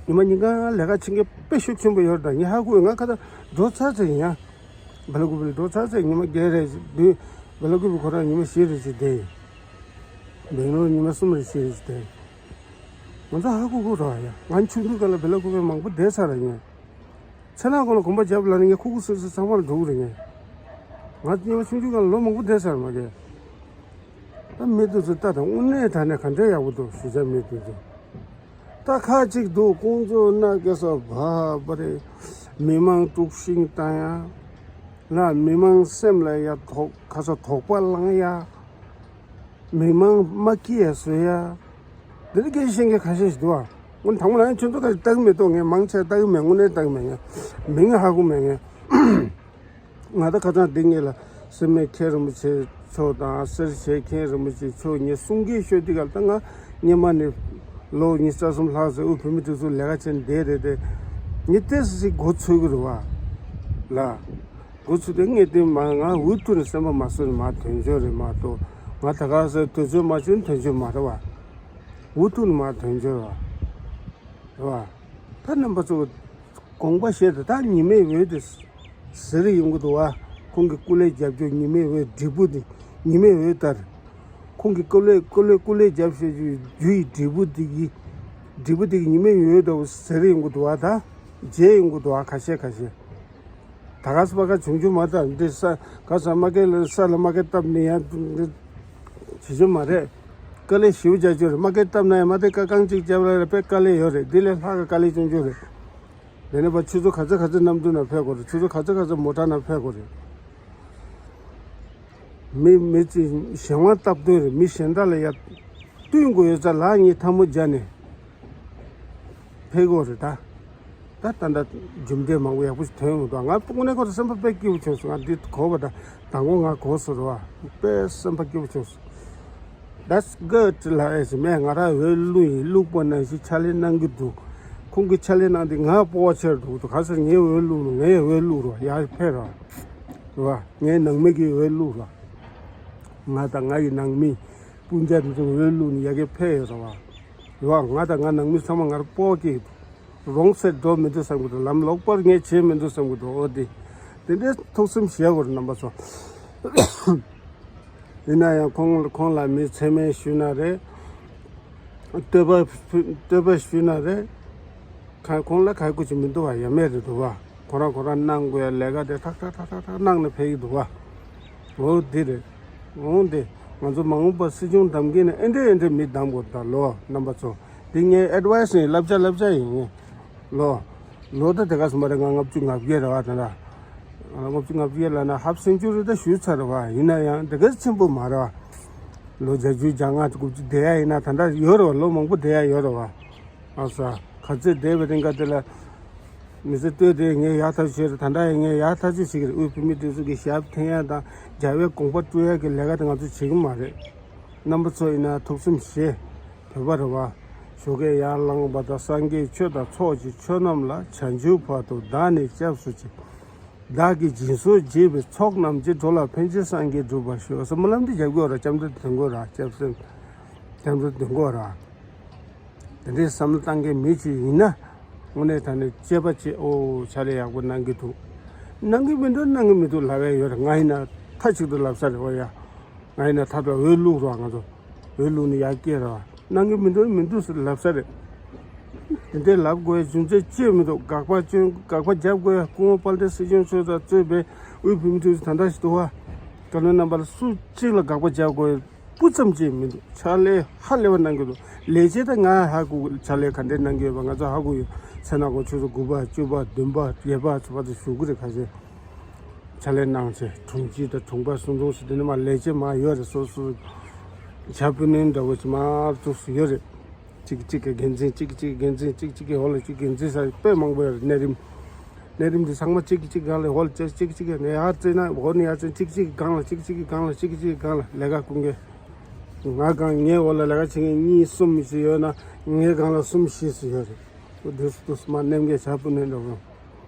ཉི་མ་ཉིན་གང་ལས་ཀ་བྱེད་མཁན་དཔེ་ཤུགས་ཆེན་པོ་ཡོད་རེད་ད། ངས་ཧ་གོ། ང་ཁ་ད་འགྲོ་ཚར་ཚར་ཡིན་ཡ། བེ་ལ་ཀུ་པི་ལ་འགྲོ་ཚར་ཚར། ཉི་མ་བརྒྱད་རེ་བདུན། བེ་ལ་ཀུ་པི་ཁོ་རང་ཉི་མ་བཞི་རེ་ཅིག་བསྡད་ཡིན། སྦེང་ལོར་ཉི་མ་གསུམ་རེ་བཞི་རེ་ཅིག་བསྡད་ཡིན། ང་ཚོ་ཧ་གོ་གོ་ར་ཡ། ང་ཆུང་ཆུང་སྒང་ལ་བེ་ལ་ཀུ་པི་མང་པོ་བསྡད་ཚར་ར་ཡིན། ཚེ་ནང་གོང་ལ་གོམ་པ་རྒྱབ་ལ་ནི་ངས་ཁུག་ཁུག་སིར་སིར་ཚང་མ་ལ་འགྲོ་གི་རེད་ངས། ང་ཉི་མ་ཆུང་ཆུང་སྒང་ལ་ལོ་མང་པོ་བསྡད་ཚར་མ་གས། ད་མི་དེ་ཚོ་ལྟ་དང་། དངོས་གནས་དྲང་གནས་ག་འདྲའི་ཡག་པོ་འདུག་གཞིས་ཆགས་མི་དེ་ཚོ། ད་ཁ་ཅིག་འདུག་ཁོང་ཚོ་ན་སྐད་ས་བ་བ་རེད། མི་མང་དཀྲུག་ཤིང་བཏང་ཡ། ལ་མི་མང་སེམས་ལ་ཡ་དོགས་ཁ་ས་དོགས་པ་ལངས་ཡ། མི་མང་མ་སྐྱིད་ཡ་བཟོ་ཡ། འདི་ནི་སྐད་ཆ་བཤད་མཁན་ཁ་ཤས་ཤིག་འདུག་ཨ། དངོས་གནས་དྲང་པོ་ལ་ཡང་ཁྱོད་ཚོ་ཁ་ལྟ་གི་མེད་དོ། ངས་མང་ཆེ་ལྟ་གི་མེད། དངོས་གནས་ལྟ་གི་མེད། ངས་མིང་ཧ་གོ་མེད་ངས། ང་ད་ཁ་སང་འདི་ངེད་ལ་སེར་སྨད་མཁན་རིན་པོ་ཆེ་མཆོག་དང་། སེར་བྱེས་མཁན་རིན་པོ་ཆེ་མཆོག་ངས་གསུང་སྐད་ཤོད་དུས་སྐབས་ལ། ད་ང་སྔོན་མ་ནས་ལོ་ཉི་ཤུ་རྩ་གསུམ་ལྷག་ཙམ་དབུས་བོད་མིའི་སྒྲིག་འཛུགས་ལས་ཀ་བྱས་ནས་བསྡད་རེད་དེ། ངས་ཏོག་ཙམ་ཞིག་མགོ་ཚོད་ཀྱི་རེད་བ། ལ། མགོ་ཚོད་དེ་ངས་དེ་མ་ང་འུ་ཐུག་ནས་སེམས་པ་མ་བཟོད་ནས་མར་ཐོན་ཆོག་རེད་མ་གཏོགས། ང་ད་ག་སེ་དུས་ཚོད་མ་བྱུང་ཐོན་ཆོག་མ་རེད་བ། འུ་ཐུག་ནས་མར་ཐོན་ཆོག་རེད་བ། རེད་བ། ད་རྣམ་པ་ཚོ། དགོངས་པ་བཞེས་ཏེ་ད་ཉི་མའི་འོད་དེ་ཟེར་ཡོང་གི་འདུག་བ། ཁོང་གི་སྐུ་ལས་རྒྱབ་སྐྱོར་ཉི་མའི་འོད་འབྲས་བུ་དེ་ཉི་མའི་འོད་ལྟར། ཁོང་གི་སྐུ་ལས་སྐུ་ལས་སྐུ་ལས་རྒྱབ་བཞེས་རྒྱུ་ཡི་འབྲས་བུ་དེ་གི་འབྲས་བུ་དེ་གི་ཉི་མའི་འོད་ལྟ་བུ་ཟེར་ཡོང་གི་འདུག་བ། ད་མཇལ་ཡོང་གི་འདུག་བ། ཁ་ཤས་ཁ་ཤས། ད་ག་ས་པ་ག་བྱུང་རྒྱུ་མ་ད་འདི་ས་ག་ས་མ་སྐད་ལ་ས་ལ་མ་སྐད་བཏབ་ནས་ཡང་འདི་བྱེད་རྒྱུ་མ་རེད། དཀའ་ལས་ཞེ་པོ་རྒྱག་རྒྱུ་རེད། མ་སྐད་བཏབ་ན་ཡང་མ་དེ་ཀ་རྐང་གཅིག་རྒྱབ་ལ་རེད། དཔེ་དཀའ་ལས་ཡོད་རེད། འདི་ལས་ལྷག་གི་དཀའ་ལས་བྱུང་རྒྱུ་རེད། དེ་ནས་པ་ཆུ་ཚོད་ག་ཚོད་ག་ཚོད་གནམ་གྲུ་ནང་ཕེབས་དགོས་རེད། ཆུ་ཚོད་ག་ཚོད་ག་ཚོད་མོ་ཊ་ནང་ཕེབས་དགོས་རེད། མི་མི་ཚོས་གཞན་དབང་སྟབས་བསྟུན་རེད། མི་གཞན་དག་ལ་ཡ་བསྟུན་དགོས་ཡོད་ཙང་ལག་གཉིས་ཐལ་མོ་སྦྱར་ནས་ཕེབས་དགོས་རེད་ད། ད་ད་ད་རྒྱུ་འབྲས་མང་པོ་ཡག་པོ་ཞིག་ཐོན་ཡོང་གི་འདུག་ང་དངོས་གནས་ཁོ་རང་སེམས་པ་དཔེ་སྐྱིད་པོ་བྱུང་སོང་། ང་འདི་གོ་བ་ད་དང་པོ་ང་གོ་སོང་རེད་བ། དཔེ་སེམས་པ་སྐྱིད་པོ་བྱུང་སོང་། That's good ལ་ཨེ་ཟེར་མས། ང་རང་འོས་བླུགས་ཡིན། བླུགས་པ་ནང་བཞིན་ཕྱག་ལས་གནང་གི་འདུག་ཁོང་གིས་ཕྱག་ལས་གནང་དུས་ང་སྤོབས་པ་ཆེར་འདུག་ཁ་སང་ངའི་འོས་བླུགས་ནས་ངའི་འོས་བླུགས་རོགས་ཡར་ཕེབས་རོགས་རེད་བ། ངའི་ནང་མི་གི་འོས་བླུགས་རོགས། ང་དང་ང་ཡི་ནང་མི་སྤུན་ཀྱག་དེ་ཚོ་འོས་བླུགས་ནས་ཡར་རྒྱས་ཕེབས་ཡོད་རེད་བ། རེད་བ། ང་དང་ང་ནང་མི་ཚང་མ་ང་ལ་སྤོབས་པ་སྐྱེས་འདུག་རོང་སེ་འགྲོ་མི་འདུག་བསམ་གི་འདུག་ལམ་ལོག་པར་ངས་བྱེད་མི་འདུག་བསམ་གི་འདུག་འོ་དེ། དེ་འདྲའི་ཐུགས་སེམས་བཞེས་དགོས་རེད་རྣམ་པ་ཚོ། ཡིན་ན་ཡང་ཁོང་ཁོང་ལ་མི་མཚན་སྨད་ཞུས་ན་རེད། བསྟོད་པ་བསྟོད་པ་ཞུས་ན་རེད། ཁ་ཁོང་ལ་ཁ་ཁུ་ཅིག་མི་འདུག་བ། ཡ་མེད་རེད་འདུག་བ། ཁོ་རང་ཁོ་རང་གནང་དགོས་ཡ་ལས་ཀ་དེ་ཐག་ཐག་ཐག་ཐག་ཐག་གནང་ནས་ཕེབས་ཀྱི་འདུག་བ། འོ་དེ་རེད། འོ་དེ་ང་ཚོ་མ་འོངས་པ་སྲིད་སྐྱོང་གདམ་མཁན་ནི་ཨེ་འདྲས་ཨེ་འདྲས་མི་གདམ་དགོས་ད་ལོ་རྣམ་པ་ཚོ། འདི་ངའི་ཨེ་ཌི་ཝའི་སི་ཡིན། བསླབ་བྱ་བསླབ་བྱ་ཡིན། ལོ། ལོ་ད་དེ་ག་སོང་བ་རེད། ང་ལྔ་བཅུ་ང་བརྒྱད་རེད་བ། ད་ལྟ་ང་ལྔ་བཅུ་ང་བརྒྱད་ལ་ན་ཧབ་སེན་ཅུ་རི་ད་ཞུས་ཚར་རེད་བ། ཡིན་ན་ཡང་དེ་ག་ཆེན་པོ་མ་རེད་བ། ལོ་བརྒྱད་ཅུ་གྱ་ལྔ་དགུ་བཅུ་བསྡད་ཡ་ཡིན་ན་ད་ལྟ་ཡོད་རེད་བ། ལོ་མང་པོ་བསྡད་ཡ་ཡོད་རེད་བ། ཨ་ས་ག་ཚོད་བསྡད་པའི་རིང་ག་དེ་ལ་མི་ཚེ་ལྟོས་དེ་ངས་ཡག་ཐག་ཆོད་རེད། ད་ལྟ་ཡང་ངས་ཡག་ཐག་ཆོད་བྱེད་ཀྱི་རེད། དབུས་བོད་མིའི་སྒྲིག་འཛུགས་ཀྱི་ཞབས་འཐེན་ཡ་དང་རྒྱལ་བའི་དགོངས་པ་སྤྲོད་ཡ་གི་ལས་ཀ་དེ་ང་ཚོ་བྱེད་ཀྱི་མ་རེད། རྣམ་པ་ཚོ་ཡིན་ན་ཐུགས་སེམས་བཞེས། བོད་པ་རེད་བ། ཞོགས་ཀས་ཡར་ལངས་པ་དང་སངས་རྒྱས་ཆོས་དང་ཚོགས་ཀྱི་མཆོག་རྣམས་ལ། བྱང་ཆུབ་བར་དུ་བདག་ནི་སྐྱབས་སུ་མཆི། བདག་གིས་སྦྱིན་སོགས་བགྱིས་པའི་ཚོགས་རྣམས་ཀྱིས། འགྲོ་ལ་ཕན་ཕྱིར་སངས་རྒྱས་འགྲུབ་པར་ཤོག་སྨོན་ལམ་འདི་རྒྱབ་དགོས་ར། སྐྱབས་འགྲོ་འདོན་དགོས་ར། སྐྱབས་སེམས་སྐྱབས་འགྲོ་འདོན་དགོས་ར། དེ་འདྲའི་བསམ་བློ་བཏང་མཁན་མི་ཅིག་ཡིན་ན། དངོས་གནས་དྲང་གནས་དཔྱད་པ་བྱེད། ཨོ་ཕྱག་ལས་ཡག་པོ་གནང་གི་འདུག་གནང་གི་མི་འདུག་གནང་གི་མི་འདུག་ལབ་ཡ་ཡོད་རེད། ང་ཡིན་ན་མཐའ་གཅིག་ཏུ་ལབ་ས་རེད། ཨོ་ཡ། ང་ཡིན་ན་ཐབས་ལ་འོས་བླུག་རོགས། ང་ཚོ་འོས་བླུག་ནས་ཡར་སྐྱེལ་རོགས། གནང་གི་མི་འདུག་མི་འདུག་ཟེར་ལབ་ས་རེད། དེ་འདྲའི་ལབ་དགོས་ཡ་རྒྱུ་མཚན་ཅི་ཡང་མི་འདུག་དགག་པ་སྐྱོན་དགག་པ་རྒྱབ་དགོས་ཡ་སྐུ་ངོ་དཔལ་ལྡན་སྲིད་སྐྱོང་མཆོག་དང་གཙོས་པའི་དབུས་བོད་མི་སྒྲིག་འཛུགས་ད་ལྟ་ཞིག་འདུག་བ། བཀའ་བློན་རྣམ་པ་ལ་སུ་གཅིག་ལ་དགག་པ་རྒྱག་དགོས་ཡ་སྤུ་ཙམ་ཅིག་མི་འདུག་ཕྱག་ལས་ཧ་ལས་པ་གནང་གི་འདུག་ལས་བྱེད་དང་ང་ཧ་གོ། ཕྱག་ལས་ག་འདྲས་གནང་གི་ཡོད་པ་ང་ཚོ་ཧ་གོ་ཡོད། མཚན་ནག་གོ་ཆུ་ཚོད་དགུ་པ་བཅུ་པ་བདུན་པ་བརྒྱད་པ་ཚོ་བར་དུ་བཞུགས་ཀྱི་རེད། ཁ་ཤས་ཕྱག་ལས་གནང་བྱས་དྲུང་ཆེ་དང་དྲུང་པ་གསུམ་དྲུང་ཞིག་དེ་ནས་མར་ལས་བྱེད་མར་ཡོད་རེད། སོ་སོ་བྱ་སྤུན་ནན་འདྲ་བོ་ཞིག་མར་བཙུགས་སུ་ཡོད་རེད། གཅིག་གཅིག་གི་འགན་འཛིན་གཅིག་གཅིག་འགན་འཛིན་གཅིག་གཅིག་གི་འོག་ལ་གཅིག་འགན་འཛིན་ས་དཔེ་མང་པོ་ཡོད་རེད། གནས་རིམ། གནས་རིམ་འདི་ཚང་མ་གཅིག་གིས་གཅིག་སྒང་ལ་འོག་ལ་བཅད། གཅིག་གིས་གཅིག་ནས་ཡར་བརྩིས་ན་འོག་ནས་ཡར་བརྩིས། གཅིག་གཅིག་གི་སྒང་ལ་གཅིག་གཅིག་གི་སྒང་ལ་གཅིག་གཅིག་གི་སྒང་ལ་ལས་ཀ་སྐུ་འགན། ང་སྒང་ངའི་འོག་ལ་ལས་ཀ་བྱེད་མཁན་གཉིས་གསུམ་ཞིག་ཡོད་ན་ངའི་སྒང་ལ་གསུམ་བཞི་ཞིག་ཡོད་རེད། འོ་དུས་སུ་དུས་སུ་མར་མནན་མཁན་བྱ་སྤུ་ནན་འདྲ་བོ།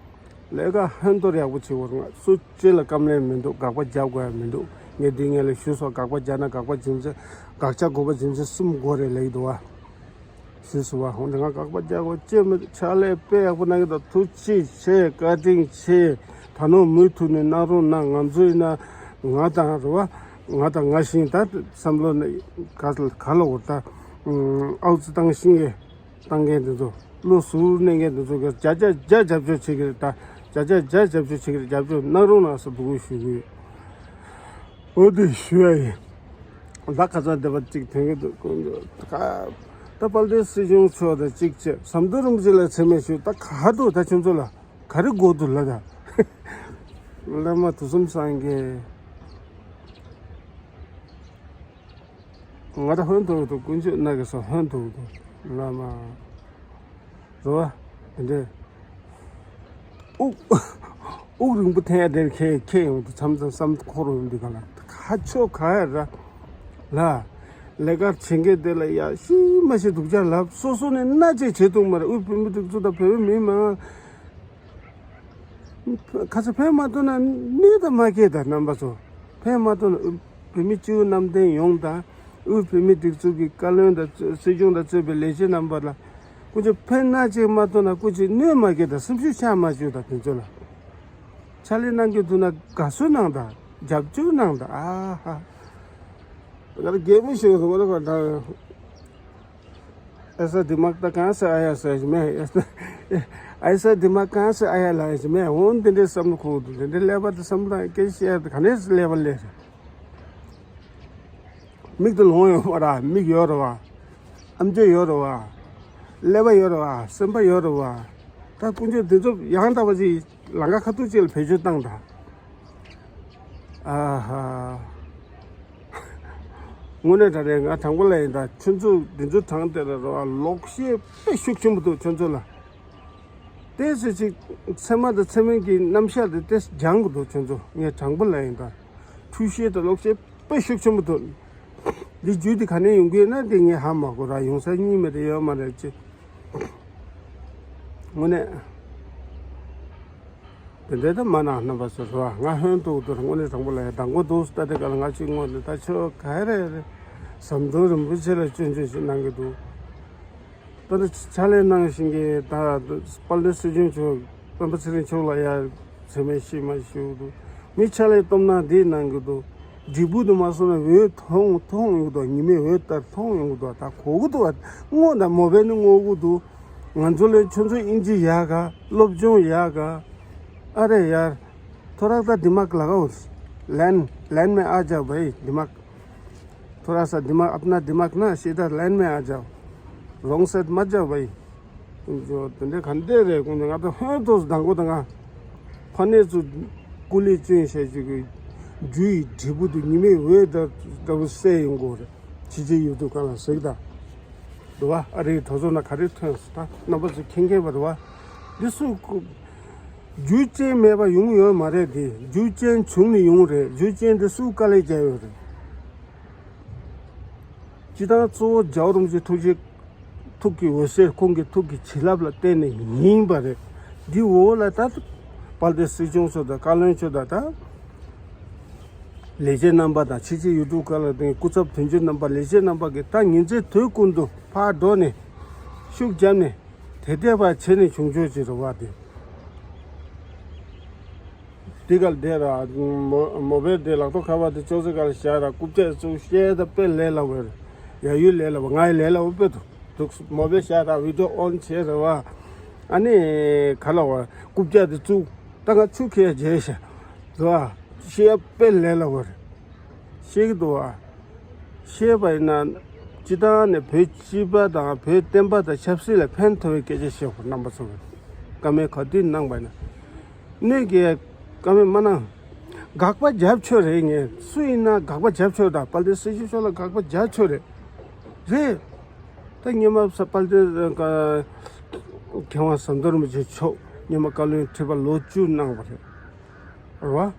ལས་ཀ་ཧོན་ཏོར་ཡག་པོ་བྱེད་དགོས་རེད། ང་སུ་གཅིག་ལ་སྐམ་ལན་མི་འདུག་དགག་པ་རྒྱག་དགོས་ཡ་མི་འདུག་ངས་འདི་ངས་ལ་ཞུས་སོང་། དགག་པ་རྒྱག་ན་དགག་པ་རྒྱུ་མཚན་དགག་བྱ་དགོས་པ་རྒྱུ་མཚན་གསུམ་དགོས་རེད་ལབ་ཀྱི་འདུག་བ། ཞུས་སོང་བ། འོན་ཏེ་ང་དགག་པ་རྒྱག་དགོས་ཅི་མི་འདུག་ཕྱག་ལས་དཔེ་ཡག་པོ་གནང་གི་འདུག་ཐུགས་རྗེ་ཆེ། བཀའ་དྲིན་ཆེ། ད་ནོ་མུ་མཐུད་ནས་གནང་རོགས་གནང་། ང་ཚོ་ཡིན་ན་ང་དང་རེད་བ། ང་དང་ང་བཞིན་ད་བསམ་བློ་ནས་ག་ག་ལ་འོར་ད་ཨའུ་ཙི་བཏང་ཤིང་གི་བཏང་མཁན་དེ་ཚོ། བློ་གཟུར་གནས་མཁན་དེ་ཚོ་གི་བརྒྱ་ཆ་བརྒྱ་རྒྱབ་སྐྱོར་བྱེད་ཀྱི་རེད། ད་བརྒྱ་ཆ་བརྒྱ་རྒྱབ་སྐྱོར་བྱེད་ཀྱི་རེད། རྒྱབ་སྐྱོར་གནང་རོགས་གནང་ཟེར་འབོད་སྐུལ་ཞུ་གི་ཡོད། འོ་དེ་ཞུ་ཡ་ཡིན། ད་ཁ་སང་དེ་པ་གཅིག་ཐོན་གྱི་འདུག་དཀོན་མཆོག་ད་དཔལ་ལྡན་སྲིད་སྐྱོང་མཆོག་དང་གཅིག་བྱས། ཟམ་གདོང་རིན་པོ་ཆེ་ལ་མཚན་སྨད་ཞུ། ད་ག་འདུག་ད་ཁྱོད་ཚོ་ལ་ག་རེ་དགོས་འདུག་ལབ་ད། བླ་མ་དུས་གསུམ་སངས་རྒྱས། ང་ད་ཧོན་ཐོར་དུ་དཀོན་མཆོག་ན་གི་སོ་ཧོན་ཐོར་དུ་བླ་མ། རེད་བ། དེ་འདྲས། དབུགས་དབུགས་རིང་པོ་འཐེན་ཡ་དེར་ཁྱེད་ཁྱེད་ཡོང་དུས་མཚམས་མཚམས་བསམ་འཁོར་འོང་དུས་ག་ལ་ཁ་ཕྱོགས་ག་ཡ་ར། ལ། ལས་ཀ་བྱེད་མཁན་དེ་ལ་ཡ་ཤི་མ་ཤི་སྡུག་ཅག་ལབ། སོ་སོ་ནས་སྣ་གཅིག་བྱེད་ཐུབ་མ་རེད། དབུས་བོད་མི་སྒྲིག་འཛུགས་དང་བོད་མི་མང་། ཁ་ཚ་ཕན་མ་ཐོགས་ན་གནོད་དང་མ་སྐྱེལ་དང་རྣམ་པ་ཚོ། ཕན་མ་ཐོགས་ན་བོད་མི་སྤྱི་བོ་གནམ་བསྟན་ཡོངས་དང་། དབུས་བོད་མི་སྒྲིག་འཛུགས་ཀྱི་བཀའ་བློན་དང་སྲིད་སྐྱོང་དང་གཙོས་པའི་ལས་བྱེད་རྣམ་པ་ལ། སྐུ་མཁྱེན་ཕན་སྣ་གཅིག་མ་ཐོགས་ན་སྐུ་མཁྱེན་གནོད་མ་སྐྱེལ་དང་། སེམས་ཤུགས་ཆག་མ་བཅུག་དང་། དེ་ཚོ་ལ་ཕྱག་ལས་གནང་གི་འདུག་ན་དགའ་བསུ་གནང་དང་། རྒྱབ་སྐྱོར་གནང་དང་། ཨ་ཧ། ང་ལ་རྒན་མོ་ཞིག་ཡོད་སོང་། ང་ལ་ག་ད། ऐसा दिमाग तो कहाँ से आया सर मैं। ऐसा दिमाग कहाँ से आया ལབ་ཡ་ཞིག་མེད། འོ་འདི་འདྲའི་བསམ་བློ་འཁོར་འདུག་འདི་འདྲའི་ཀླད་པ་དེ་བསམ་བློ་སྐད་ཆ་བཤད་ག་ནས་ཀླད་པ་ལས་རེད། མིག་ཏུ་ལོང་ཡོད་པ་ར། མིག་ཡོད་རེད་བ། ཨམ་ཅོག་ཡོད་རེད་བ། ཀླད་པ་ཡོད་རེད་བ། སེམས་པ་ཡོད་རེད་བ། ད་དཀོན་མཆོག་འདི་ཚོ་ཡང་དག་པ་ཅིག་ལམ་ཁ་ཁ་ཐུག་ཅིག་ལ་བེད་སྤྱོད་བཏང་དང་། ཨ་ཧ། དངོས་གནས་དྲང་གནས་ང་དྲང་པོ་ལབ་ཡིན་ད། ཁྱོད་ཚོ་འདི་ཚོ་དྲང་བདེན་རེད་བ། ལོག་བཤད་དཔེ་ཤུགས་ཆེན་པོ་འདུག་ཁྱོད་ཚོ་ལ། ཏོག་ཙམ་ཅིག་ཚད་མ་དང་ཚད་མིན་གྱི་རྣམ་གཞག་དེ་ཏོག་ཙམ་སྦྱང་དགོས་འདུག་ཁྱོད་ཚོ། ངས་དྲང་པོ་ལབ་ཡིན་ད། འཁྲུལ་བཤད་དང་ལོག་བཤད་དཔེ་ཤུགས་ཆེན་པོ་འདུག་འདི་རྒྱུ་དེ་ག་ནས་ཡོང་གི་ཡོད་ན་དེ་ངས་ཧ་མ་གོ་ར། ཡོང་ས་གཉིས་མེད་དེ་ཡོད་མ་རེད་ཅེས། དངོས་གནས། དེ་འདྲའི་ད་མ་གནང་རྣམ་པ་ཚོ་རེད་བ། ང་ཧོན་ཐུག་འདུག་དངོས་གནས་དྲང་པོ་ལབ་ཡ། དང་པོ་འདུག་ལྟ་དེ་ག་ལ་ང་གཅིག་ངོ་ནས་ད་ཆོ་ག་རེ་རེད། ཟམ་གདོང་རིན་པོ་ཆེ་ལ་སྐྱོན་བརྗོད་ཞིག་གནང་གི་འདུག་ད་ལྟ་ཕྱག་ལས་གནང་བཞིན་གྱི་ད་དཔལ་ལྡན་སྲིད་སྐྱོང་མཆོག་སྤེན་པ་ཚེ་རིང་མཆོག་ལ་ཡ་མཚན་སྨད་ཤེས་མ་ཞུ་འདུག་མི་ཕྱག་ལས་སྟོབས་ན་འདི་གནང་གི་འདུག་འབྲས་བུ་དུ་མ་སོང་ན་འོད་མཐོང་མཐོང་ཡོང་གི་འདུག་ཉི་མའི་འོད་ལྟར་མཐོང་ཡོང་གི་འདུག་ད་གོ་གི་འདུག་མངོན་ད་མོ་བས་ནི་མངོན་གི་འདུག་ང་ཚོ་ལས་ཁྱོད་ཚོ་ཨིན་ཇི་ཡག་ག་སློབ་སྦྱོང་ཡག་ག་ཨ་རེ་ཡར། थोड़ा सा दिमाग लगाओ। लाइन लाइन में आ जाओ भाई दिमाग। थोड़ा सा दिमाग अपना दिमाग ना सीधा लाइन में आ जाओ। रॉन्ग साइड मत जाओ भाई। དེ་འདྲ་ག་འདྲ་རེད། ཁོང་ཚོ་ང་ཚོ་ཧོན་ཐོག་དང་པོ་དང་། ང་ཕ་ནས་ཚུར་སྐུ་ལས་བསྐྱོན་བྱས་ཅིག་གི་རྒྱུ་ཡི་འབྲས་བུ་དུ་ཉི་མའི་འོད་ལྟ་བུ་གསལ་ཡོང་དགོས་རེད། ཕྱི་རྒྱལ་ཡུལ་དུ་གང་ལ་གཟིགས་དང་། འདུག་བ། ཨ་རིའི་གྲོས་ཚོགས་ནང་ག་རེ་ཐོན་སོང་། ད་རྣམ་པ་ཚོ་མཁྱེན་མཁྱེན་པ་རེད་བ། འདི་སུ་རྒྱུ་རྐྱེན་མེད་པ་ཡོང་ཡོད་མ་རེད་དེ། རྒྱུ་རྐྱེན་བྱུང་ནས་ཡོང་རེད། རྒྱུ་རྐྱེན་འདི་སུ་དཀའ་ལས་བརྒྱབ་ཡོད་རེད། སྤྱི་བཏང་གཙོ་བོ་རྒྱལ་བ་རིན་པོ་ཆེ་ཐུགས་རྗེ་ཐུགས་ཀྱི་འོད་ཟེར་ཁོང་གི་ཐུགས་ཀྱི་བྱིན་རླབས་ལ་བརྟེན་ནས་ཡིན་པ་རེད། འདི་འོག་ལ་ད་དཔལ་ལྡན་སྲིད་སྐྱོང་མཆོག་དང་བཀའ་བློན་མཆོག་དང་ད་ལས་བྱེད་རྣམ་པ་དང་ཕྱི་རྒྱལ་ཡུལ་གྲུ་ཁག་ལ་དེ་སྐུ་ཚབ་དོན་གཅོད་རྣམ་པ་ལས་བྱེད་རྣམ་པ་གིས་ད་ཉིན་མཚན་དུས་ཀུན་ཏུ་ཕར་འགྲོ་ནས་ཤུགས་བརྒྱབ་ནས་དེ་ལྟས་པ་བྱས་ནས་བྱུང་ཆོག་ཅིག་རེད་བ་དེ། དེ་ག་ལ་བསྡད་ར། མོ་མོ་བེལ་དེ་ལག་ཐོག་ཁ་པར་དེ་ཅོག་ཙེ་ག་ལ་བཞག་ར། རྐུབ་བཀྱག་བཙུགས་བཤད་ད་དཔེ་ལས་སླ་བོ་རེད། ཡ་ཡུལ་ལས་སླ་བོ། ང་ཡི་ལས་སླ་བོ་དཔེ་འདུག་འདུག་མོ་བེལ་བཞག་ར་བི་ཌིའོ་ཨོན་བྱས་ར་བ། ཨ་ནི་ག་ལ་བ་རྐུབ་བཀྱག་དེ་བཙུགས་ད་ང་ཆུ་ཁྱེར་བྱས་ཤ་ར་བ། བཤད་དཔེ་ལས་སླ་བོ་རེད། ཤེས་ཀྱི་འདུག་བ། ཤེས་པ་ཡིན་ན་སྤྱི་བཏང་ནས་བོད་སྤྱི་པ་དང་བོད་བསྟན་པ་དང་ཆབ་སྲིད་ལ་ཕན་ཐོགས་པའི་སྐད་ཆ་བཤད་དགོས། རྣམ་པ་ཚོ་བཀའ་མོལ་ག་དུས་གནང་པ་ཡིན་ན། གནོད་ཀྱི་བཀའ་མོལ་མ་གནང་། དགག་པ་རྒྱབ་ཆོག་རེད། ངས་སུ་ཡིན་ན་དགག་པ་རྒྱབ་ཆོག་ད་དཔལ་ལྡན་སྲིད་སྐྱོང་མཆོག་ལ་དགག་པ་རྒྱབ་ཆོག་རེད། རེད། ད་སྔོན་མ་ས་དཔལ་ལྡན་མཁས་དབང་ཟམ་གདོང་རིན་པོ་ཆེ་མཆོག་སྔོན་མ་བཀའ་བློན་ཁྲི་པ་ལོ་བཅུ་གནང་བ་རེད། རེད་བ།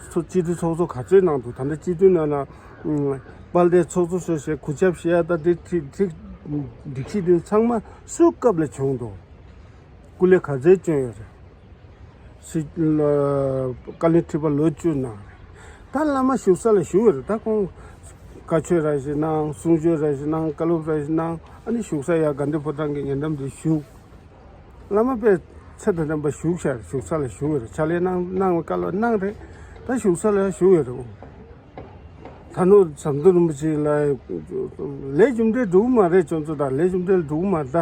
ཚོ་སྤྱི་འཐུས་ཚོགས་གཙོ་ག་ཚོད་གནང་འདུག་ད་ལྟ་སྤྱི་འཐུས་ནང་ལ་དཔལ་ལྡན་ཚོགས་གཙོ་ཟེར་བྱས་གུས་ཞབས་བྱེད་ཡ་ད་དེ་ཁྲི་ཁྲི་སྒྲིག་གཞི་དེ་ཚང་མ་སུའི་སྐབས་ལ་བྱུང་འདུག་སྐུ་ལས་ག་ཚོད་བསྐྱོན་ཡོད་རེད། སྲིད་ལ་བཀའ་བློན་ཁྲི་པ་ལོ་བཅུ་གནང་རེད། ད་བླ་མ་བཞུགས་ས་ལ་བཞུགས་ཡོད་རེད། ད་ཁོང་བཀའ་ཆོས་ར་ཞིག་གནང་། གསུང་ཆོས་ར་ཞིག་གནང་། བཀའ་སློབ་ར་ཞིག་གནང་། ཨ་ནི་བཞུགས་ས་ཡ་དགའ་ལྡན་ཕོ་བྲང་གི་ཉེ་འགྲམ་དུ་བཞུགས། བླ་མ་དཔེ་ཚེ་དང་ལྡན་པ་བཞུགས་ཤག་བཞུགས་ས་ལ་བཞུགས་ཡོད་རེད། ཕྱག་ལས་གནང་གནང་བའི་བཀའ་སློབ་གནང་རེད། ད་བཞུགས་ས་ལ་བཞུགས་ཡོད་རེད། ད་ནོ་ཟམ་གདོང་རིན་པོ་ཆེ་ལ་ལས་རྒྱུ་འབྲས་འགྲོ་གི་མ་རེད། ཁྱོད་ཚོ་ད་ལས་རྒྱུ་འབྲས་འགྲོ་གི་མ་རེད། ད་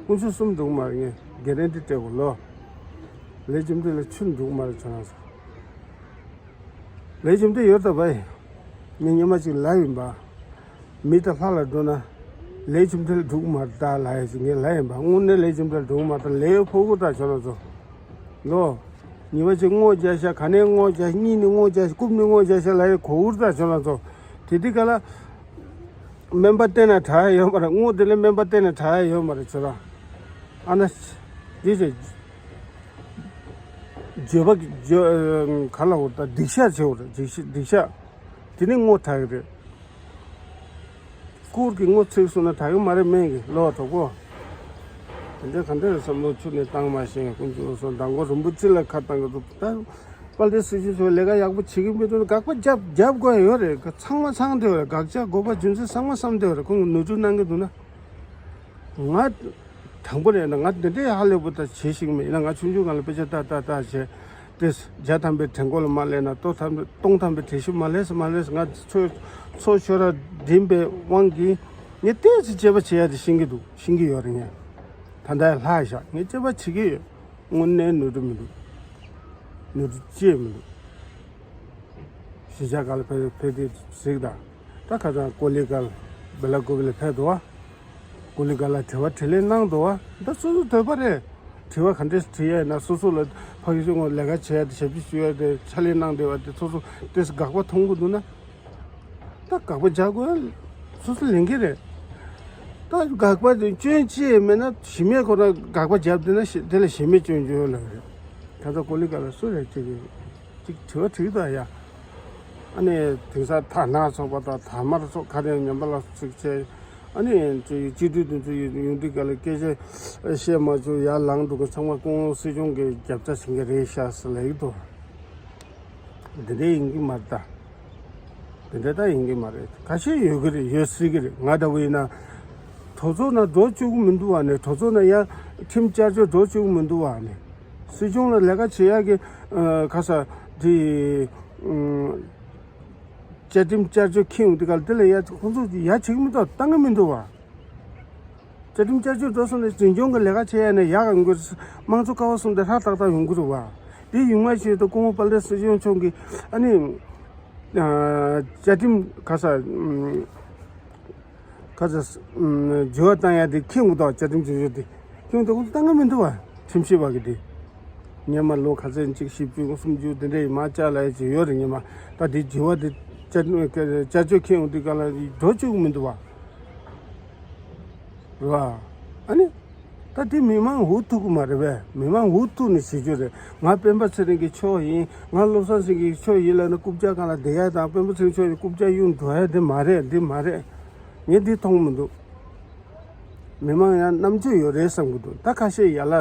ཀུན་སྤྱོད་གསུམ་འགྲོ་གི་མ་རེད། ངས་གེ་རན་ཊི་སྤྲད་དགོས་ལོ། ལས་རྒྱུ་འབྲས་ལ་ཆུ་འགྲོ་གི་མ་རེད། ཁྱོད་རང་ཚོ། ལས་རྒྱུ་འབྲས་ཡོད་ད་བའི། ངས་སྔོན་མ་ཅིག་ལབ་ཡིན་པ། མི་དང་ལྷ་ལ་འགྲོ་ན། ལས་རྒྱུ་འབྲས་ལ་འགྲོ་གི་མ་རེད་ད་ལབ་ཡ་ཅིག་ངས་ལབ་ཡིན་པ། དངོས་གནས་ལས་རྒྱུ་འབྲས་ལ་འགྲོ་གི་མ་རེད་ད། ལས་ཕོག་གི་ད་ཁྱོད་རང་ཚོ། ལོ། ཉི་མ་ཅིག་སྔོ་རྒྱག་ཤག་ག་ནས་སྔོ་རྒྱག་ཤག་གཉིད་ནས་སྔོ་རྒྱག་ཤག་རྐུབ་ནས་སྔོ་རྒྱག་ཤག་ལབ་ཡ་གོ་གི་རེད་ད་ཁྱོད་རང་ཚོ། དེ་དུས་ག་ལ། སྨན་པ་བསྟེན་ན་དྲག་ཡ་ཡོད་མ་རེད། སྔོ་དེ་ལས་སྨན་པ་བསྟེན་ན་དྲག་ཡ་ཡོད་མ་རེད་ཁྱོད་རང་། ཨ་ན། འདི་ཚོ། བརྗོད་པ་བརྗོད་ག་ལ་འོ་ད་སྡིག་བཤགས་བྱེད་འོ་རེད། སྡིག་བཤགས་སྡིག་བཤགས། དེ་ནི་སྔོ་དྲག་གི་རེད། བཀུར་གྱི་སྔོ་ཚིག་སོང་ན་དྲག་གི་མ་རེད། སྨན་གྱི་ལོ་གྲོགས་པོ། དེ་འདྲ་ག་འདྲ་རེད། བསམ་བློ་ཆུ་ནས་བཏང་མ་ཤེས་ཀུན་སྤྱོད་སོང་། མདང་དགོང་རིན་པོ་ཆེ་ལ་ཁ་བཏང་གི་འདུག་ད་དཔལ་ལྡན་སྲིད་སྐྱོང་མཆོག་ལས་ཀ་ཡག་པོ་བྱེད་ཀྱི་མི་འདུག་ན་དགག་པ་རྒྱབ་རྒྱབ་དགོས་ཡོད་རེད། ཚང་མ་ཚང་བསྡད་ཡོད་རེད། དགག་བྱ་དགོས་པ་རྒྱུ་མཚན་ཚང་མ་བསམ་བསྡད་ཡོད་རེད། ཁོང་གིས་ནོར་འཁྲུལ་གནང་གི་འདུག་ན། ང་ དང་པོ་རེད་ན་ང་འདི་འདྲའི་ཧ་ལས་པོ་ད་བྱེད་ཤེས་མེད་ཡིན་ན། ང་ཆུང་ཆུང་སྒང་ལ་དཔེ་ཆ་ལྟ་ལྟ་ལྟ་བྱས་ཏེ་བརྒྱ་ཐམ་པའི་གྲས་མགོ་ལ་མ་སླེབས་ན་སྟོང་ཐམ་པའི་གྲས་ཤིག་མ་སླེབས་མ་སླེབས། ང་ཚོ་ཚོ་ཆོས་ར་འགྲིམ་པའི་དབང་གིས་ངས་ཏོག་ཙམ་དཔྱད་པ་བྱེད་ཡ་དེ་ཤེས་ཀྱི་འདུག་ཤེས་ཀྱི་ཡོད་རེད། ངས་ད་ལྟ་ཡང་ལྷག་བཞག་ངས་དཔྱད་པ་བྱེད་ཀྱི་ཡོད། དངོས་གནས་ནོར་འཁྲུལ་མི་འདུག་ནོར་འཁྲུལ་ཅི་ཡང་མི་འདུག་གཞིས་ཆགས་ཁག་ལ་ཕེབས་ཕེབས་དུས་གཟིགས་དང་། ད་ཁ་སང་ཀོ་ལི་གྷལ་སྦེ་ལ་ཀུ་པེ་ལ་ཕེབས་འདུག་བ། ཀོ་ལི་གྷལ་ལ་དྲི་བ་དྲིས་ལན་གནང་འདུག་བ། ད་སོ་སོ་འདོད་པ་རེད། དྲི་བ་ག་འདྲས་དྲི་ཡ་ཡིན་ན་སོ་སོ་ལ་ཕ་གི་ཆུང་ངུ་ལས་ཀ་བྱེད་ཡ་དེ་ཞབས་ཕྱི་ཞུ་ཡ་དེ་ཕྱག་ལས་གནང་བསྡད་པ་དེ་སོ་སོ་ཏོག་ཙམ་དགག་པ་མཐོང་གི་འདུག་ན། ད་དགག་པ་རྒྱག་དགོས་ཡ་སོ་སོ་ལས་འགན་རེད། ད་དགག་པ་དེ་སྐྱོན་ཅི་ཡང་མེད་ན་གཞི་མེད་ཁོ་ན་དགག་པ་བརྒྱབ་བསྡད་ན་ཞེ་དེ་ལ་གཞི་མེད་སྐྱོན་བརྗོད་ལབ་རེད། ད་ལྟ་ཀོ་ལི་གྷལ་ལ་སུ་རེད་ཅིག་གིས་ཅིག་དྲི་བ་དྲིས་དང་ཡ། ཨ་ནི་དེང་སང་དར་ནག་ཚོགས་པ་དང་དར་དམར་ཚོགས་ཁ་རས་ཉམས་པ་ལ་ཚིག་བྱས། ཨ་ནི་སྤྱི་འཐུས་དེ་ཚོ་ཡོང་དུས་ག་ལ་སྐད་ཆ་བཤད་མ་བཅུག་ཡར་ལངས་འགྲོ་གི་ཚང་མ་སྐུ་ངོ་སྲིད་སྐྱོང་གི་རྒྱབ་རྩ་བྱེད་མཁན་རེད་ཤག་ཟེར་ལབ་ཀྱི་འདུག་འདི་འདྲ་ཡིན་གྱི་མ་རེད་ད། འདི་འདྲ་ད་ཡིན་གྱི་མ་རེད། ཁ་ཤས་ཡོད་ཀྱི་རེད། ཡོད་སྲིད་ཀྱི་རེད། ང་འདྲ་བོ་ཡིན་ན་གྲོས་ཚོགས་ནང་འགྲོ་བཅུག་གི་མི་འདུག་བ་ནས། གྲོས་ཚོགས་ནང་ཡར་ཁྲིམས་བསྐྱར་བཅོས་འགྲོ་བཅུག་གི་མི་འདུག་བ་ནས། སྲིད་སྐྱོང་ལ་ལས་ཀ་བྱེད་ཡག་གི་ཨ་ག་ས་དེ་ཨ་བཅའ་ཁྲིམས་བསྐྱར་བཅོས་འཁྱེར་ཡོང་དུས་ག་ལ་དེ་ལ་ཡ་ཁོང་ཚོ་ཡ་བྱེད་ཀྱི་མི་འདུག་བཏང་གི་མི་འདུག་བ། བཅའ་ཁྲིམས་བསྐྱར་བཅོས་འགྲོ་སོང་ནས་འཛིན་སྐྱོང་གི་ལས་ཀ་བྱེད་ཡ་ནས་ཡག་ཡོང་གི་རེད། དམངས་གཙོ་ཀ་བ་གསུམ་དེ་ཧྲག་ཏག་ཏག་ཡོང་གི་རེད་བ། དེ་ཡོང་མ་ཤེས་ཏེ་སྐུ་ངོ་དཔལ་ལྡན་སྲིད་སྐྱོང་མཆོག་གིས་ཨ་ནི་ཨ་བཅའ་ཁྲིམས་ག་ས་ཨམ་ག་ས་ཨམ་འགྱུར་བ་བཏང་ཡ་དེ་འཁྱེར་འདུག་བཅའ་ཁྲིམས་བཟོ་བཅོས་དེ་འཁྱེར་འདུག་བཏང་གི་མི་འདུག་བ། ཁྲིམས་ཞིབ་པ་གི་དེ་སྔོན་མ་ལོ་ག་ཚོད་གཅིག་བཞི་བཅུ་སུམ་ཅུ་དེ་འདྲའི་མ་བཅའ་ལ་ཡ་ཅིག་ཡོད་རེད། སྔོན་མ་ད་དེ་འགྱུར་བ་དེ་བཅའ་བཅའ་བཅོས་འཁྱེར་ཡོང་དུས་ག་ལ་འགྲོ་བཅུག་གི་མི་འདུག་བ། རེད་བ། ཨ་ནི། ད་དེ་མི་མང་འུ་ཐུག་གི་མ་རེད་པས། མི་མང་འུ་ཐུག་ནས་བྱེད་རྒྱུ་རེད། ང་སྤེན་པ་ཚེ་རིང་གི་ཕྱོགས་ཡིན། ང་བློ་བཟང་སེང་གེའི་ཕྱོགས་ཡིན་ལབ་ན་རྐུབ་བཀྱག་སྒང་ལ་བསྡད་ཡ་དང་སྤེན་པ་ཚེ་རིང་ཕྱོགས་ཡིན་རྐུབ་བཀྱག་གཡུག་འགྲོ་ཡ་དེ་མ་རེད། འདི་མ་རེད། ངས་འདི་མཐོང་མི་འདུག་མི་མང་ཡང་རྣམ་དཔྱོད་ཡོད་རེད་བསམ་གི་འདུག་ད་ཁ་ཤས་ཡ་ལ་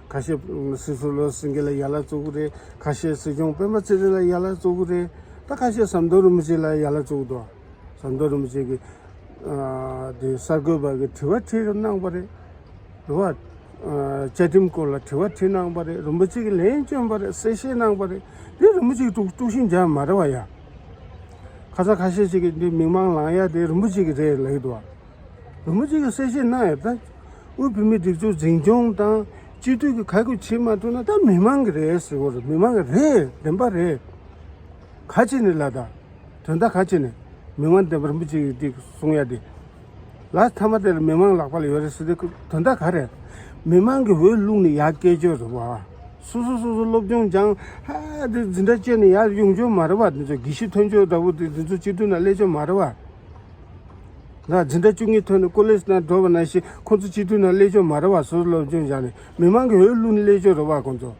ཁ་ཤས་སྲིད་ཟུར་བློ་བཟང་སེང་གེ་ལ་ཡ་ལ་བཙུགས་གི་རེད། ཁ་ཤས་སྲིད་སྐྱོང་སྤེན་པ་ཚེ་རིང་ལ་ཡ་ལ་བཙུགས་གི་རེད། ད་ཁ་ཤས་ཟམ་གདོང་རིན་པོ་ཆེ་ལ་ཡ་ལ་བཙུགས་འདུག་ཟམ་གདོང་རིན་པོ་ཆེ་གིས་ཨ་དེ་གསར་འགོད་པ་གི་དྲི་བ་དྲིས་གནང་བ་རེད། རེད་བ། ཨ་བཅའ་ཁྲིམས་སྐོར་ལ་དྲི་བ་དྲིས་གནང་བ་རེད། རིན་པོ་ཆེ་གིས་ལན་བསྐྱོན་པ་རེད། གསལ་བཤད་གནང་བ་རེད། འདི་རིན་པོ་ཆེ་གིས་དཀྲུག་དཀྲུག་ཤིང་རྒྱག་མ་རེད་བ་ཡ། ཁ་སང་ཁ་ཤས་ཤིག་གིས་འདི་མི་མང་ལངས་ཡ་དེ་རིན་པོ་ཆེ་གིས་རེད་ལབ་ཀྱི་འདུག་བ། རིན་པོ་ཆེ་གིས་གསལ་བཤད་གནང་ཡ་ད། དབུས་བོད་མིའི་སྒྲིག་འཛུགས་འཛིན་སྐྱོང་དང་སྤྱི་འཐུས་ཀྱིས་ཁ་ཁུ་བྱེད་མ་ཐུབ་ན་ད་མི་མང་གི་རེད་ཟེར་བ་རེད། མི་མང་གི་རེད། བདེན་པ་རེད། ག་ཅི་ནས་ལ་ད། དོན་དག་ག་ཅི་ནས། མི་མང་བདེན་པ་རིན་པོ་ཆེ་གིས་འདི་གསུང་ཡ་དེ། ལ་མཐའ་མ་དེར་མི་མང་ལག་པ་ལ་ཡོད་རེད་ཟེར་དེ་དོན་དག་ག་རེད། མི་མང་གི་འོས་བླུགས་ནས་ཡར་སྐྱེལ་རྒྱུ་རེད་བ། སོ་སོ་སོ་སོ་སློབ་སྦྱོང་སྦྱང་ཧ་དེ་འཛིན་གྲྭ་བཅད་ནས་ཡར་ཡོང་རྒྱུ་མ་རེད་བ། དེ་ཚོ་དགེ་བཤེས་ཐོན་རྒྱུ་འདྲ་བོ་དེ་དེ་ཚོ་སྤྱི་འཐུས་ནང་སླེབས་རྒྱུ་མ་རེད་བ། ང་འཛིན་གྲྭ་བཅུ་གཉིས་ཐོན་ནས་ཀོ་ལེཇ་ནང་འགྲོ་བ་ནང་བཞིན་ཁོ་ཚོ་སྤྱི་འཐུས་ནང་སླེབས་རྒྱུ་མ་རེད་བ། སོ་སོ་སློབ་སྦྱོང་སྦྱངས་ནས་མི་མང་གི་འོས་བླུགས་ནས་སླེབས་རྒྱུ་རེད་བ་ཁོ་ཚོ།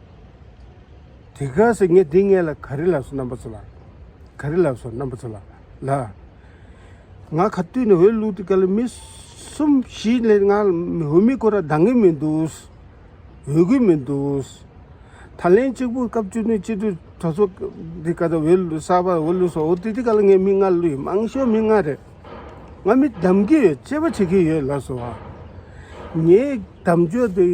དེ་ག་ཟེར་ངས་འདི་ངས་ལ་ག་རེ་ལབ་སོང་རྣམ་པ་ཚོ་ལ། ག་རེ་ལབ་སོང་རྣམ་པ་ཚོ་ལ། ལ། ང་ག་དུས་ནས་འོས་བླུགས་དུས་ག་ལ་མི་གསུམ་བཞི་ལས་ང་འོས་མི་ཁོ་ར་འདང་གི་མི་འདུག་འོས་གི་མི་འདུག་ད་ལན་གཅིག་པུ་སྐབས་བཅུ་གཉིས་སྤྱི་འཐུས་གྲོས་ཚོགས་འདི་ག་ད་འོས་བླུགས་གསར་པ་འོས་བླུགས་སོང་། འོ་དེ་དེ་ག་ལ་ངས་མི་ལྔ་བླུགས་ཡིན། མང་ཤོས་མི་ལྔ་རེད། ང་མི་གདམ་གི་ཡོད། དཔྱད་པ་བྱེད་ཀྱི་ཡོད་ལབ་སོང་བ། ངའི་གདམ་བྱ་དེ་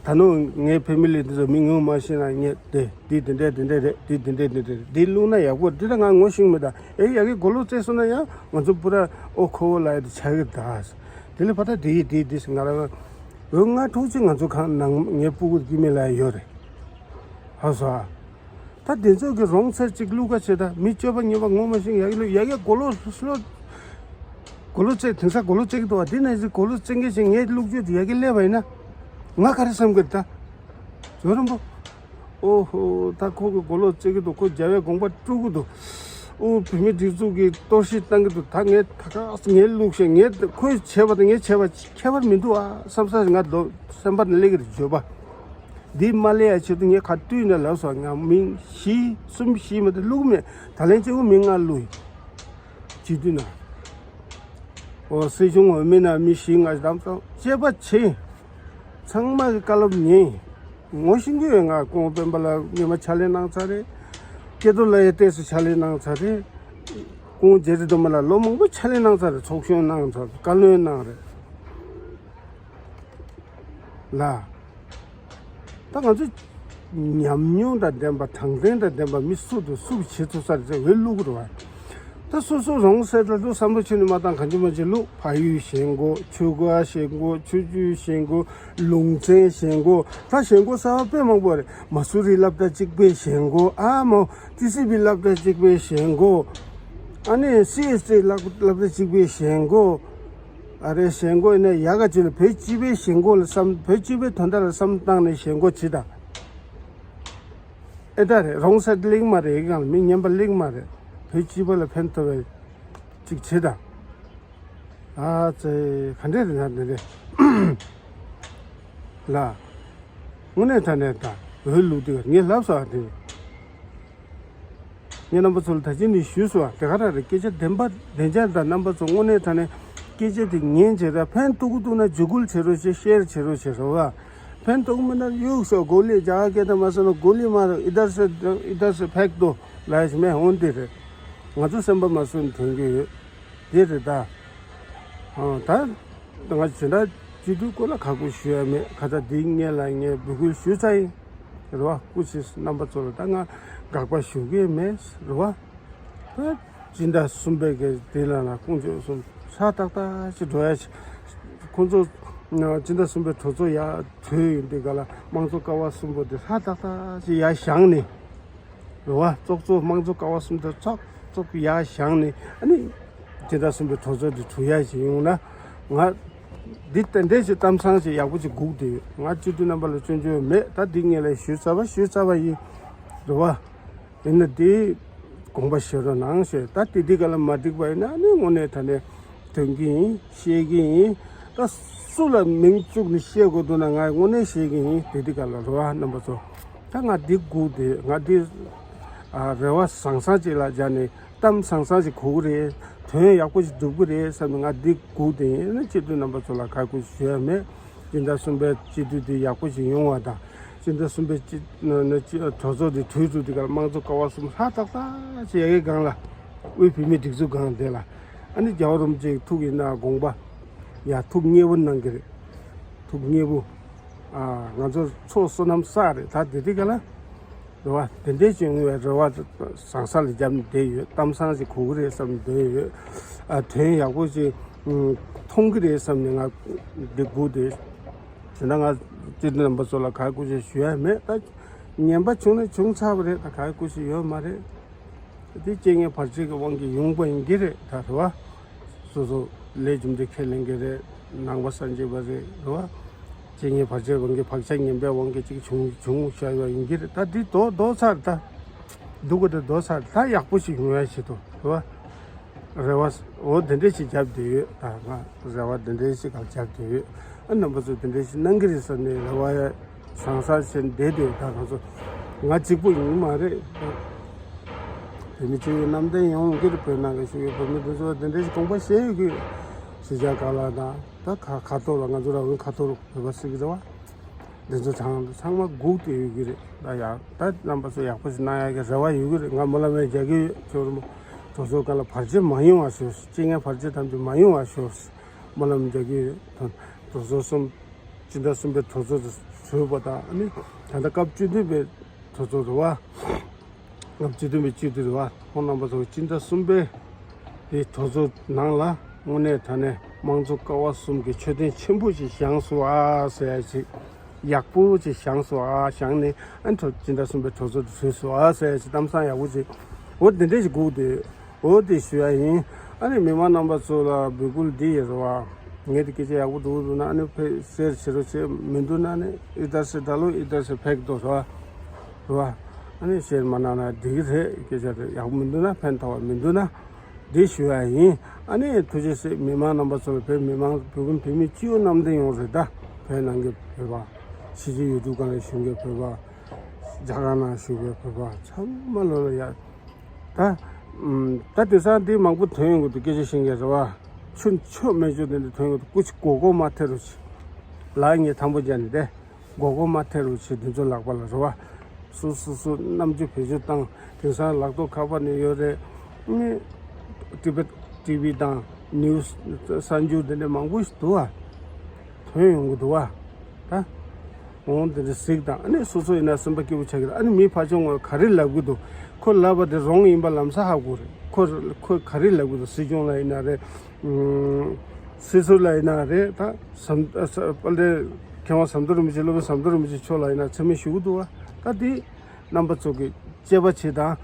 ད་ནང་ངའི་ཕེ་མི་ལི་དེ་ཚོ་མི་ངོ་མ་ཤེས་ན་ངས་དེ་དེ་དེ་འདྲ་དེ་འདྲ་རེད། དེ་དེ་འདྲ་དེ་འདྲ་རེད། དེ་བླུགས་ན་ཡག་པོ་རེད། དེ་ད་ང་ངོ་ཤེས་མེད་ད། ཨེ་ཡ་གི་མགོ་ལོག་བརྩེགས་སོང་ན་ཡང་ང་ཚོ་པུ་ར་ཨོ་ཁོ་བོ་ལ་ཡ་དེ་ཆགས་གི་ད། དེ་ལས་ཕ་ད་དེ་ཡི་དེ་དེ་ང་རང་འོ་ང་ཐུག་ཅིག་ང་ཚོ་ཁང་ནང་ངའི་སྤུ་གུ་དཀྱིལ་མ་ལ་ཡོད་རེད། ཧ་སོ་ཨ། ད་དེ་ཚོ་གི་རོང་ཚར་གཅིག་བླུགས་ཀ་བྱེད་ད། མི་སྤྱོད་པ་ཉོས་པ་ངོ་མ་ཤེས་ཡ་གི་བླུགས་ཡ་གི་མགོ་ལོག་ལོག་མགོ་ལོག་བརྩེགས། དེང་སང་མགོ་ལོག་བརྩེགས་ཀྱི་འདུག་བ། དེ་ནས་ཅིག་མགོ་ལོག་བརྩེགས་མཁན་ཞིག་ངས་བླུགས་རྒྱུ་དེ་ཡ་གི་སླེབས་པ་ཡིན་ན། ང་ག་རེ་བསམ་གི་རེད་ད། ཇོ་རིན་པོ། ཨོ་ཧོ་ད་ཁོ་གི་མགོ་ལོག་བརྩེགས་ཀྱི་འདུག་ཁོ་རྒྱལ་བའི་དགོངས་པ་དཀྲུག་གི་འདུག་ཨོ་བོད་མི་སྒྲིག་འཛུགས་ཀྱི་གཏོར་བཤིག་བཏང་གི་འདུག་ད་ངས་ད་ག་ངས་བླུགས་ཤེས། ངས་ཁོས་བྱས་པ་དང་ངས་བྱས་པ་ཁྱད་པར་མི་འདུག་ཨ་བསམ་ས་ང་ལོ་སེམས་པ་ནས་སླེབས་ཀྱི་རེད་བརྗོད་པ། འདི་མ་སླེབས་ཡ་ཆེད་དུ་ངས་ག་དུས་ནས་ལབ་སོང་། ང་མི་བཞི་གསུམ་བཞི་མ་གཏོགས་བླུགས་མེད། ད་ལན་གཅིག་པུ་མི་ལྔ་བླུགས་ཡིན། སྤྱི་འཐུས་ནང་། འོ་སྲིད་སྐྱོང་འོས་མི་ནང་མི་བཞི་ལྔ་ཞིག་བདམས་སོང་། དཔྱད་པ་བྱེད། ཚང་མ་གི་བཀའ་སློབ་ཉན། ངོ་ཤེས་ཀྱི་ཡོད། ང་སྐུ་ངོ་སྤེན་པ་ལགས་སྔོན་མ་ཕྱག་ལས་གནང་ཚར་རེད། སྐལ་རྡོར་ལགས་ཡང་ཏོག་ཙམ་ཕྱག་ལས་གནང་ཚར་རེད། སྐུ་ངོ་རྗེ་བཙུན་སྒྲོལ་མ་ལགས་ལོ་མང་པོ་ཕྱག་ལས་གནང་ཚར་རེད། ཚོགས་གཞོན་གནང་ཚར་རེད། བཀའ་བློན་གནང་རེད། ལ། ད་ང་ཚོ་ཉམས་མྱོང་དང་ལྡན་པ། དྲང་བདེན་དང་ལྡན་པ་མི་སུ་དང་སུ་བྱེད་ཐུབ་ས་རེད་ཟེར་འོས་བླུག་གི་རེད་བ། ད་སོ་སོ་རང་སེ་ད་དུ་བསམ་བློ་ཆུ་ནས་མ་བཏང་གང་ཅི་མ་ཅི་བླུག་ཕ་ཡུལ་ཞེན་གོ། ཆོལ་ཁ་ཞེན་གོ། ཆོས་བརྒྱུད་ཞེན་གོ། ལུང་ཚན་ཞེན་གོ། ད་ཞེན་གོ་གསར་པ་དཔེ་མང་པོ་རེད། མ་སུ་རི་སློབ་གྲྭ་གཅིག་པའི་ཞེན་གོ། ཨ་མོ་ཏི་སི་བི་སློབ་གྲྭ་གཅིག་པའི་ཞེན་གོ། ཨ་ནི་སི་ཨེས་ཊི་སློབ་སློབ་གྲྭ་གཅིག་པའི་ཞེན་གོ། ཨ་རེ་ཞེན་གོ་ཡིན་ན་ཡག་ག་ཅིག་ལ་བོད་སྤྱི་པའི་ཞེན་གོ་ལ་བསམ། བོད་སྤྱི་པའི་དོན་དག་ལ་བསམ་བཏང་ནས་ཞེན་གོ་བྱེད་དང་། ཨེ་ད་རེད། རོང་སེ་ལིག་མ་རེད། གང་མི་ཉན་པ་ལིག་མ་རེད། བོད་སྤྱི་པ་ལ་ཕན་ཐོགས་པའི་ཅིག་བྱེད་དང་། ཨ་ཙེ་ག་འདྲས་རེད་ན་འདི་རེད་ལ། དངོས་གནས་དྲང་གནས་ད་འོས་བླུག་དུས་ངས་ལབ་སོང་། ཨ་དེ་ངས་རྣམ་པ་ཚོ་ལ་ད་ཅི་ནས་ཞུས་སོང་། ཨ་དེ་ག་རང་རེད། སྐད་ཆ་བདེན་པ་བདེན་འཇགས་དང་རྣམ་པ་ཚོ་དངོས་གནས་དྲང་གནས་སྐད་ཆ་དེ་ཉན་བྱེད་ར། ཕན་ཐོགས་ཀྱི་འདུག་ན་འཇུ་སྐུལ་བྱེད་རོགས་བྱེད། ཤེར་བྱེད་རོགས་བྱེད་རོགས་བ། ཕན་ཐོགས་མིན་ན་གཡུག་ཤོག་གོ་ལི་རྒྱ་གར་སྐད་དང་མ་སོང་ན་གོ་ལི་མ་རེད། ཨི་དར་སེ་ཨི་དར་སེ་ཕེག་ཏོ་ལ་ཞིག་མེད་འོན་ཏེ་རེད། ང་ཚོ་སེམས་པ་མ་སུན་དོན་གྱི་ཡོད། དེ་རེད་ད། ཨང་ད་ང་ཇི་འདྲ་སྤྱི་འཐུས་སྐོར་ལ་ཁ་ཁུ་ཞུ་ཡ་མེད། ཁ་ཚ་འདི་ངས་ལ་ངས་འབོད་སྐུལ་ཞུས་ཚར་ཡིན། རེད་བ། སྐུ་མཁྱེན་རྣམ་པ་ཚོ་ལ་ད་ང་དགག་པ་ཞུ་གི་མེད། རེད་བ། ད་སྤྱི་ཟླ་གསུམ་པའི་གི་དེ་ལ་ན་ཁོང་ཚོ་གསུམ་ཧྲ་ཏག་ཏག་ཅིག་འགྲོ་ཡ་ཆེ། ཁོང་ཚོ་སྤྱི་ཟླ་གསུམ་པའི་གྲོས་ཚོགས་ཡར་གྲོལ་ཡོང་དུས་ག་ལ་དམངས་གཙོ་ཀ་བ་གསུམ་པོ་དེ་ཧྲ་ཏག་ཏག་ཅིག་ཡར་བཞེངས་ནས། རེད་བ། ཚོགས་གཙོ་དམངས་གཙོ་ཀ་བ་གསུམ་དེ་ཚོགས་གཙོ་ཡར་བཞེངས་ནས། ཨ་ནི་སྤྱི་ཟླ་གསུམ་པའི་གྲོས་ཚོགས་དེ་གྲུབ་ཡ་ཞིག་ཡོང་ན། ང་འདི་ཏན་ཏན་ཞིག་གཏམ་བཟང་ཞིག་ཡག་པོ་ཞིག་སྒུག་བསྡད་ཡོད། ང་སྤྱི་འཐུས་རྣམ་པ་ལ་སྐྱོན་བརྗོད་མེད། ད་འདི་ངས་ལས་ཞུས་ཚར་བ་ཞུས་ཚར་བ་ཡིན། རེད་བ། ཡིན་ན་འདི་དགོངས་པ་བཞེས་རོགས་གནང་ཞེས། ད་དེ་འདི་ག་ལ་མ་འགྲིག་པ་ཡིན་ན་ཨ་ནི་དངོས་གནས་དྲང་གནས་འདོན་གྱི་ཡིན། བཤད་ཀྱི་ཡིན། ད་སུ་ལ་མིང་བཙུགས་ནས་བཤད་དགོས་འདུག་ན་ང་དངོས་གནས་བཤད་ཀྱི་ཡིན། དེ་འདི་ག་ལ་རེད་བ། རྣམ་པ་ཚོ། ད་ང་འདི་སྒུག་བསྡད། ང་འདི་ཨ་རེ་བ་བཟང་བཟང་ཅིག་ལ་སྦྱར་ནས་གཏམ་བཟང་བཟང་ཞིག་གོ་གི་རེད། དོན་ཡག་པོ་ཞིག་སྒྲུབ་གི་རེད་བསམ་ནས་ང་འདི་སྒུག་བསྡད་ཡིན། ཨ་ནི་སྤྱི་འཐུས་རྣམ་པ་ཚོ་ལ་ཁ་ཁུ་ཞུ་ཡ་མེད། སྤྱི་ཟླ་གསུམ་པའི་སྤྱི་འཐུས་འདི་ཡག་པོ་ཞིག་ཡོང་བ་དང་། སྤྱི་ཟླ་གསུམ་པའི་སྤྱི་ནི་སྤྱི་གྲོས་ཚོགས་འདི་གྲོལ་ཚུལ་འདི་གར་དམངས་གཙོ་ཀ་བ་གསུམ་ཧྲ་ཏག་ཏག་བྱས་ཡ་གི་སྒང་ལ། དབུས་བོད་མིའི་སྒྲིག་འཛུགས་སྒང་དེ་ལ། ཨ་ནི་རྒྱལ་བ་རིན་པོ་ཆེའི་ཐུགས་ཡིན་ན་དགོངས་པ་ཡ་ཐུགས་མཉེས་པོ་གནང་གི་རེད། ཐུགས་མཉེས་པོ། ཨ་ང་ཚོ་ཚོགས་བསོད་ནམས་བསགས་རེད། ད་དེ་དུས་ག་ལ། རེ་བ་དེ་འདྲས་ཅིག་ཡོང་བའི་རེ་བ་བཟང་ས་ལ་བརྒྱབ་ནས་བསྡད་ཡོད། གཏམ་བཟང་ཞིག་གོ་གི་རེད་བསམ་ནས་བསྡད་ཡོད། ཨ་དོན་ཡག་པོ་ཞིག་མཐོང་གི་རེད་བསམ་ནས་ང་འདི་སྒུག་བསྡད། དེ་ན་ང་སྤྱི་འཐུས་རྣམ་པ་ཚོ་ལ་ག་རེ་སྐུ་ཞབས་ཞུ་ཡ་མེད། ད་ངན་པ་བྱུང་ན་བྱུང་ཚར་བ་རེད། ད་ག་རེ་སྐུ་ཞབས་ཡོད་མ་རེད། དེ་རྐྱེན་ངན་བར་ཆད་ཀྱི་དབང་གིས་ཡོང་པ་ཡིན་གྱི་རེད། ད་རེད་བ། སོ་སོ་ལས་རྒྱུ་འབྲས་ཁས་ལེན་གྱི་རེད། ནང་པ་སངས་རྒྱས་པ་རེད། རེད་བ། རྐྱེན་ངན་བར་ཆད་དབང་གིས་བག་ཆགས་ངན་པའི་དབང་གིས་ཅིག་བྱུང་བྱུང་བཞག་ཡོད་ཡིན་གྱི་རེད། ད་འདི་ལྡོག་ལྡོག་ཚར། ད་སྡུག་གི་དེ་ལྡོག་ཚར། ད་ཡག་པོ་ཞིག་ཡོང་ཡ་ཆེད་དུ་རེད་བ། རེ་བ་འོ་དེ་འདྲས་ཞིག་བརྒྱབ་བསྡད་ཡོད། ད་ང་རེ་བ་དེ་འདྲས་ཞིག་ག་བརྒྱབ་བསྡད་ཡོད། ཨ་རྣམ་པ་ཚོ་དེ་འདྲས་ཞིག་གནང་གི་རེད་ཟེར་ནས་རེ་བ་ཡ་བཟང་ས་བྱས་བསྡད་དེ། ད་ང་ཚོ་ང་གཅིག་པུ་ཡིན་མ་རེད། བོད་མི་སྤྱི་འཐུས་རྣམ་གདན་ཡོངས་ཀྱི་རེད། བོད་ནང་གི་བཞུགས་ཡོད་བོད་མི་དེ་ཚོ་དེ་འདྲས་ཞིག་དགོངས་པ་བཞེས་ཡོད་ཀྱི། གཞིས་ཆགས་ཁག་ལ་དང་ད་ཁ་ཁ་ཐོར་ལ་ང་ཚོ་རང་ཁ་ཐོར་བོད་པ་ཟེར་གྱི་རེད་བ། འདི་ཚོ་ཚང་ཚང་མ་སྒུག་བསྡད་ཡོད་ཀྱི་རེད། ད་ཡང་ད་རྣམ་པ་ཚོ་ཡག་པོ་ཞིག་གནང་ཡག་གི་རེ་བ་ཡོད་ཀྱི་རེད། ང་སྨོན་ལམ་ཡང་རྒྱག་གི་ཡོད། ཁྱོད་རང་གྲོས་ཚོགས་སྒང་ལ་བར་ཆད་མ་ཡོང་བ་ཤོག། རྐྱེན་ངན་བར་ཆད་ཐམས་ཅད་མ་ཡོང་བ་ཤོག། སྨོན་ལམ་རྒྱག་གི་ཡོད། གྲོས་ཚོགས་གསུམ་སྤྱི་ཟླ་གསུམ་པའི་གྲོས་ཚོགས་དེ་གྲོལ་བ་དང་ཨ་ནི་ད་ལྟ་སྐབས་བཅུ་བདུན་པའི་གྲོས་ཚོགས་རེད་བ། སྐབས་བཅུ་བདུན་པའི་སྤྱི་འཐུས་རེད་བ། ཁོང་རྣམ་པ་ཚོ་སྤྱི་ཟླ་གསུམ་པའི་དེ་གྲོས་ཚོགས་ནང་ལ་དངོས་གནས་དྲང་གནས་དམངས་གཙོ་ཀ་བ་གསུམ་གྱི་མཆོད་རྟེན་ཆེན་པོ་ཞིག་བཞེངས་སོང་ཨ་ཟེར་ཡ་ཞིག། ཡག་པོ་ཅིག་བཞེངས་སོང་ཨ། བཞེངས་ནས་ཨ་ནི་གྲོས་སྤྱི་ཟླ་གསུམ་པའི་གྲོས་ཚོགས་དེ་གྲོལ་སོང་ཨ་ཟེར་ཡ་ཞིག། གཏམ་བཟང་ཡག་པོ་ཅིག་འོ་དེ་འདྲས་ཞིག་སྒུག་བསྡད། འོ་དེ་ཞུ་ཡ་ཡིན། ཨ་ནི་མི་མང་རྣམ་པ་ཚོ་ལ་འབོད་སྐུལ་འདི་ཡིན་རེད་བ། ངས་དེ་སྐད་ཆ་ཡག་པོ་འདུག་འདུག་ན་ཨ་ནི་ཕེ་ཤེར་བྱེད་རོགས་བྱེད། མི་འདུག་ན་ཨ་ནི་ཨི་དར་སེ་ད་ལོ་ཨི་དར་སེ་ཕེག་ཏོ་རེད་བ། རེད་བ། ཨ་ནི་ཤེར་མ་གནང་ན་འགྲིག་གི་རེད། སྐད་ཆ་རེད། ཡག་པོ་མི་འདུག་ན་ཕན་ཐོགས་པ་མི་འདུག་ན་འདི་ཞུ་ཡ་ཡིན། ཨ་ནི་ཐུགས་རྗེ་ཆེ། མི་མང་རྣམ་པ་ཚོ་ལ་བོད་མི་མང་བོད་ཁྱིམ་བོད་མི་སྤྱི་ཡོངས་རྣམ་གདན་ཡོངས་རེད། ད་བོད་ནང་གི་བོད་པ། ཕྱི་རྒྱལ་ཡུལ་གྲུ་སྒང་ལ་བཞུགས་མཁན་བོད་པ། རྒྱ་གར་ནང་བཞུགས་པའི་བོད་པ་ཚང་མ་ལོ་ལ་ཡ། ད་ཨམ། ད་དེང་སང་འདི་མང་པོ་ཐོན་ཡོང་གི་འདུག་སྐད་ཆ་བཤད་མཁན་རེད་བ། ཆོས་ཆོས་མེད་ཆོས་དེ་འདྲ་ཐོན་ཡོང་གི་འདུག་སྐུ་མཁྱེན་མགོ་སྐོར་མ་ཐེབས་རོགས་བྱེད། ལག་ངས་དམ་པོ་བརྒྱབ་ནས་དེ་མགོ་སྐོར་མ་ཐེབས་རོགས་བྱེད། དེ་ཚོ་ལག་པ་ལ་རེད་བ། སོ་སོ་སོ་རྣམ་འགྱུར་བེད་སྤྱོད་བཏང་། དེང་སང་ལག་ཐོག་ཁ་པར་ནས་ཡོད་རེད། ཨ་ནི་ཊི་བེཊ་ཊི་ཝི་དང་ནིའུ་སི་གསར་འགྱུར་དེ་འདྲ་མང་པོ་ཞིག་འདུག་བ། ཐོན་ཡོང་གི་འདུག་བ། ད་ འོང་དེ་འདྲ་གཟིགས་དང་། ཨ་ནི་སོ་སོ་ཡིན་ན་སེམས་པ་སྐྱིད་པོ་ཆགས་ཀྱི་རེད། ཨ་ནི་མི་ཕར་ཕྱོགས་ངོས་ག་རེ་ལབ་གི་འདུག་ཁོ་ལབ་པ་དེ་རོང་ཡིན་པ་ལམ་སང་ཧ་གོ་རེད། ཁོ་ཁོ་ག་རེ་ལབ་གི་འདུག་སྲིད་སྐྱོང་ལ་ཡིན་ན་རེད། སྲིད་ཟུར་ལ་ཡིན་ན་རེད། ད་ཟམ་ཨ་ས་དཔལ་ལྡན་མཁས་དབང་ཟམ་གདོང་རིན་པོ་ཆེ། སློབ་དཔོན་ཟམ་གདོང་རིན་པོ་ཆེ་མཆོག་ལ་ཡིན་ན་མཚན་སྨད་ཞུ་གི་འདུག་བ། ད་དེ་རྣམ་པ་ཚོ་གི་དཔྱད་པ་བྱེད་དང་།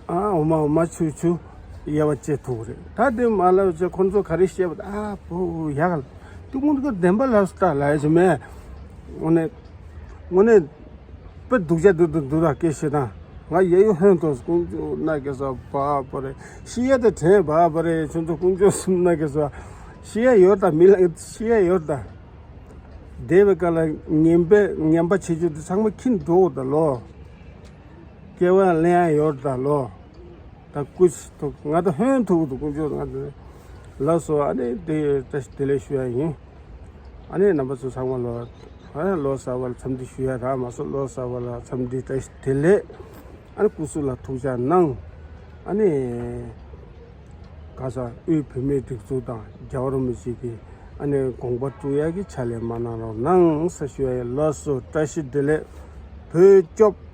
ཨ་འོ་མ་འོ་མ་ཆུ་ཆུ་དབྱེ་བ་བཅད་ཐུབ་རེད། ད་དེ་མ་ལབ་བྱས་ཁོང་ཚོ་ག་རེ་བཤད་པ། ཨ་བོ་ཡག་ལ་དུ་ཀུན་ཀ་བདེན་པ་ལབ་སྟ་ལ་ཡ་ཞུ་མེད། དངོས་གནས་དངོས་གནས་དཔེ་སྡུག་ཅག་འདུག་འདུག་འདུག་ར་སྐད་བཤད་དང་། ང་ཡ་ཡོ་ཧོན་ཏོ་ཀུན་ཅོ་ན་གེ་ས་བ་བ་རེ་ཤི་ཡ་དེ་དྲན་བ་བ་རེ། ཁྱོད་ཚོ་ཀུན་ཅོ་སུམ་ན་གེ་ས་ཤི་ཡ་ཡོད་ད། མི་ལ་ཤི་ཡ་ཡོད་ད། བསྡད་པའི་སྐབས་ལ་ངན་པས་ངན་པ་བྱེད་རྒྱུ་དེ་ཚང་མ་ཁྱིམ་འགྲོ་ད་ལོ། སྐྱེ་བ་ལེན་ཡ་ཡོད་ད་ལོ། ད་སྐུ་ཐུག་ང་ད་ཧོན་ཐུག་འདུག་ཀུན་ཅོ་ང་ད་ལགས་སོ། ཨ་ནི་དེ་བཀྲ་ཤིས་བདེ་ལེགས་ཞུ་ཡ་ཡིན། ཨ་ནི་རྣམ་པ་ཚོ་ཚང་མ་ལོ་ཨ་ལོ་གསར་བ་ལ་འཚམས་འདྲི་ཞུ་ཡ་རག་མ་སོང་། ལོ་གསར་བ་ལ་འཚམས་འདྲི་བཀྲ་ཤིས་བདེ་ལེགས། ཨ་ནི་སྐུ་གཟུགས་ལ་ཐུགས་ཅག་གནང་། ཨ་ནི། ག་ས་དབུས་བོད་མིའི་སྒྲིག་འཛུགས་དང་རྒྱལ་བ་རིན་པོ་ཆེ་གི་ཨ་ནི་དགོངས་པ་དཀྲུག་ཡག་གི་ཕྱག་ལས་མ་གནང་རོགས་གནང་ཟེར་ཞུ་ཡ་ཡིན། ལགས་སོ། བཀྲ་ཤིས་བདེ་ལེགས། བོད་སྐྱོབ།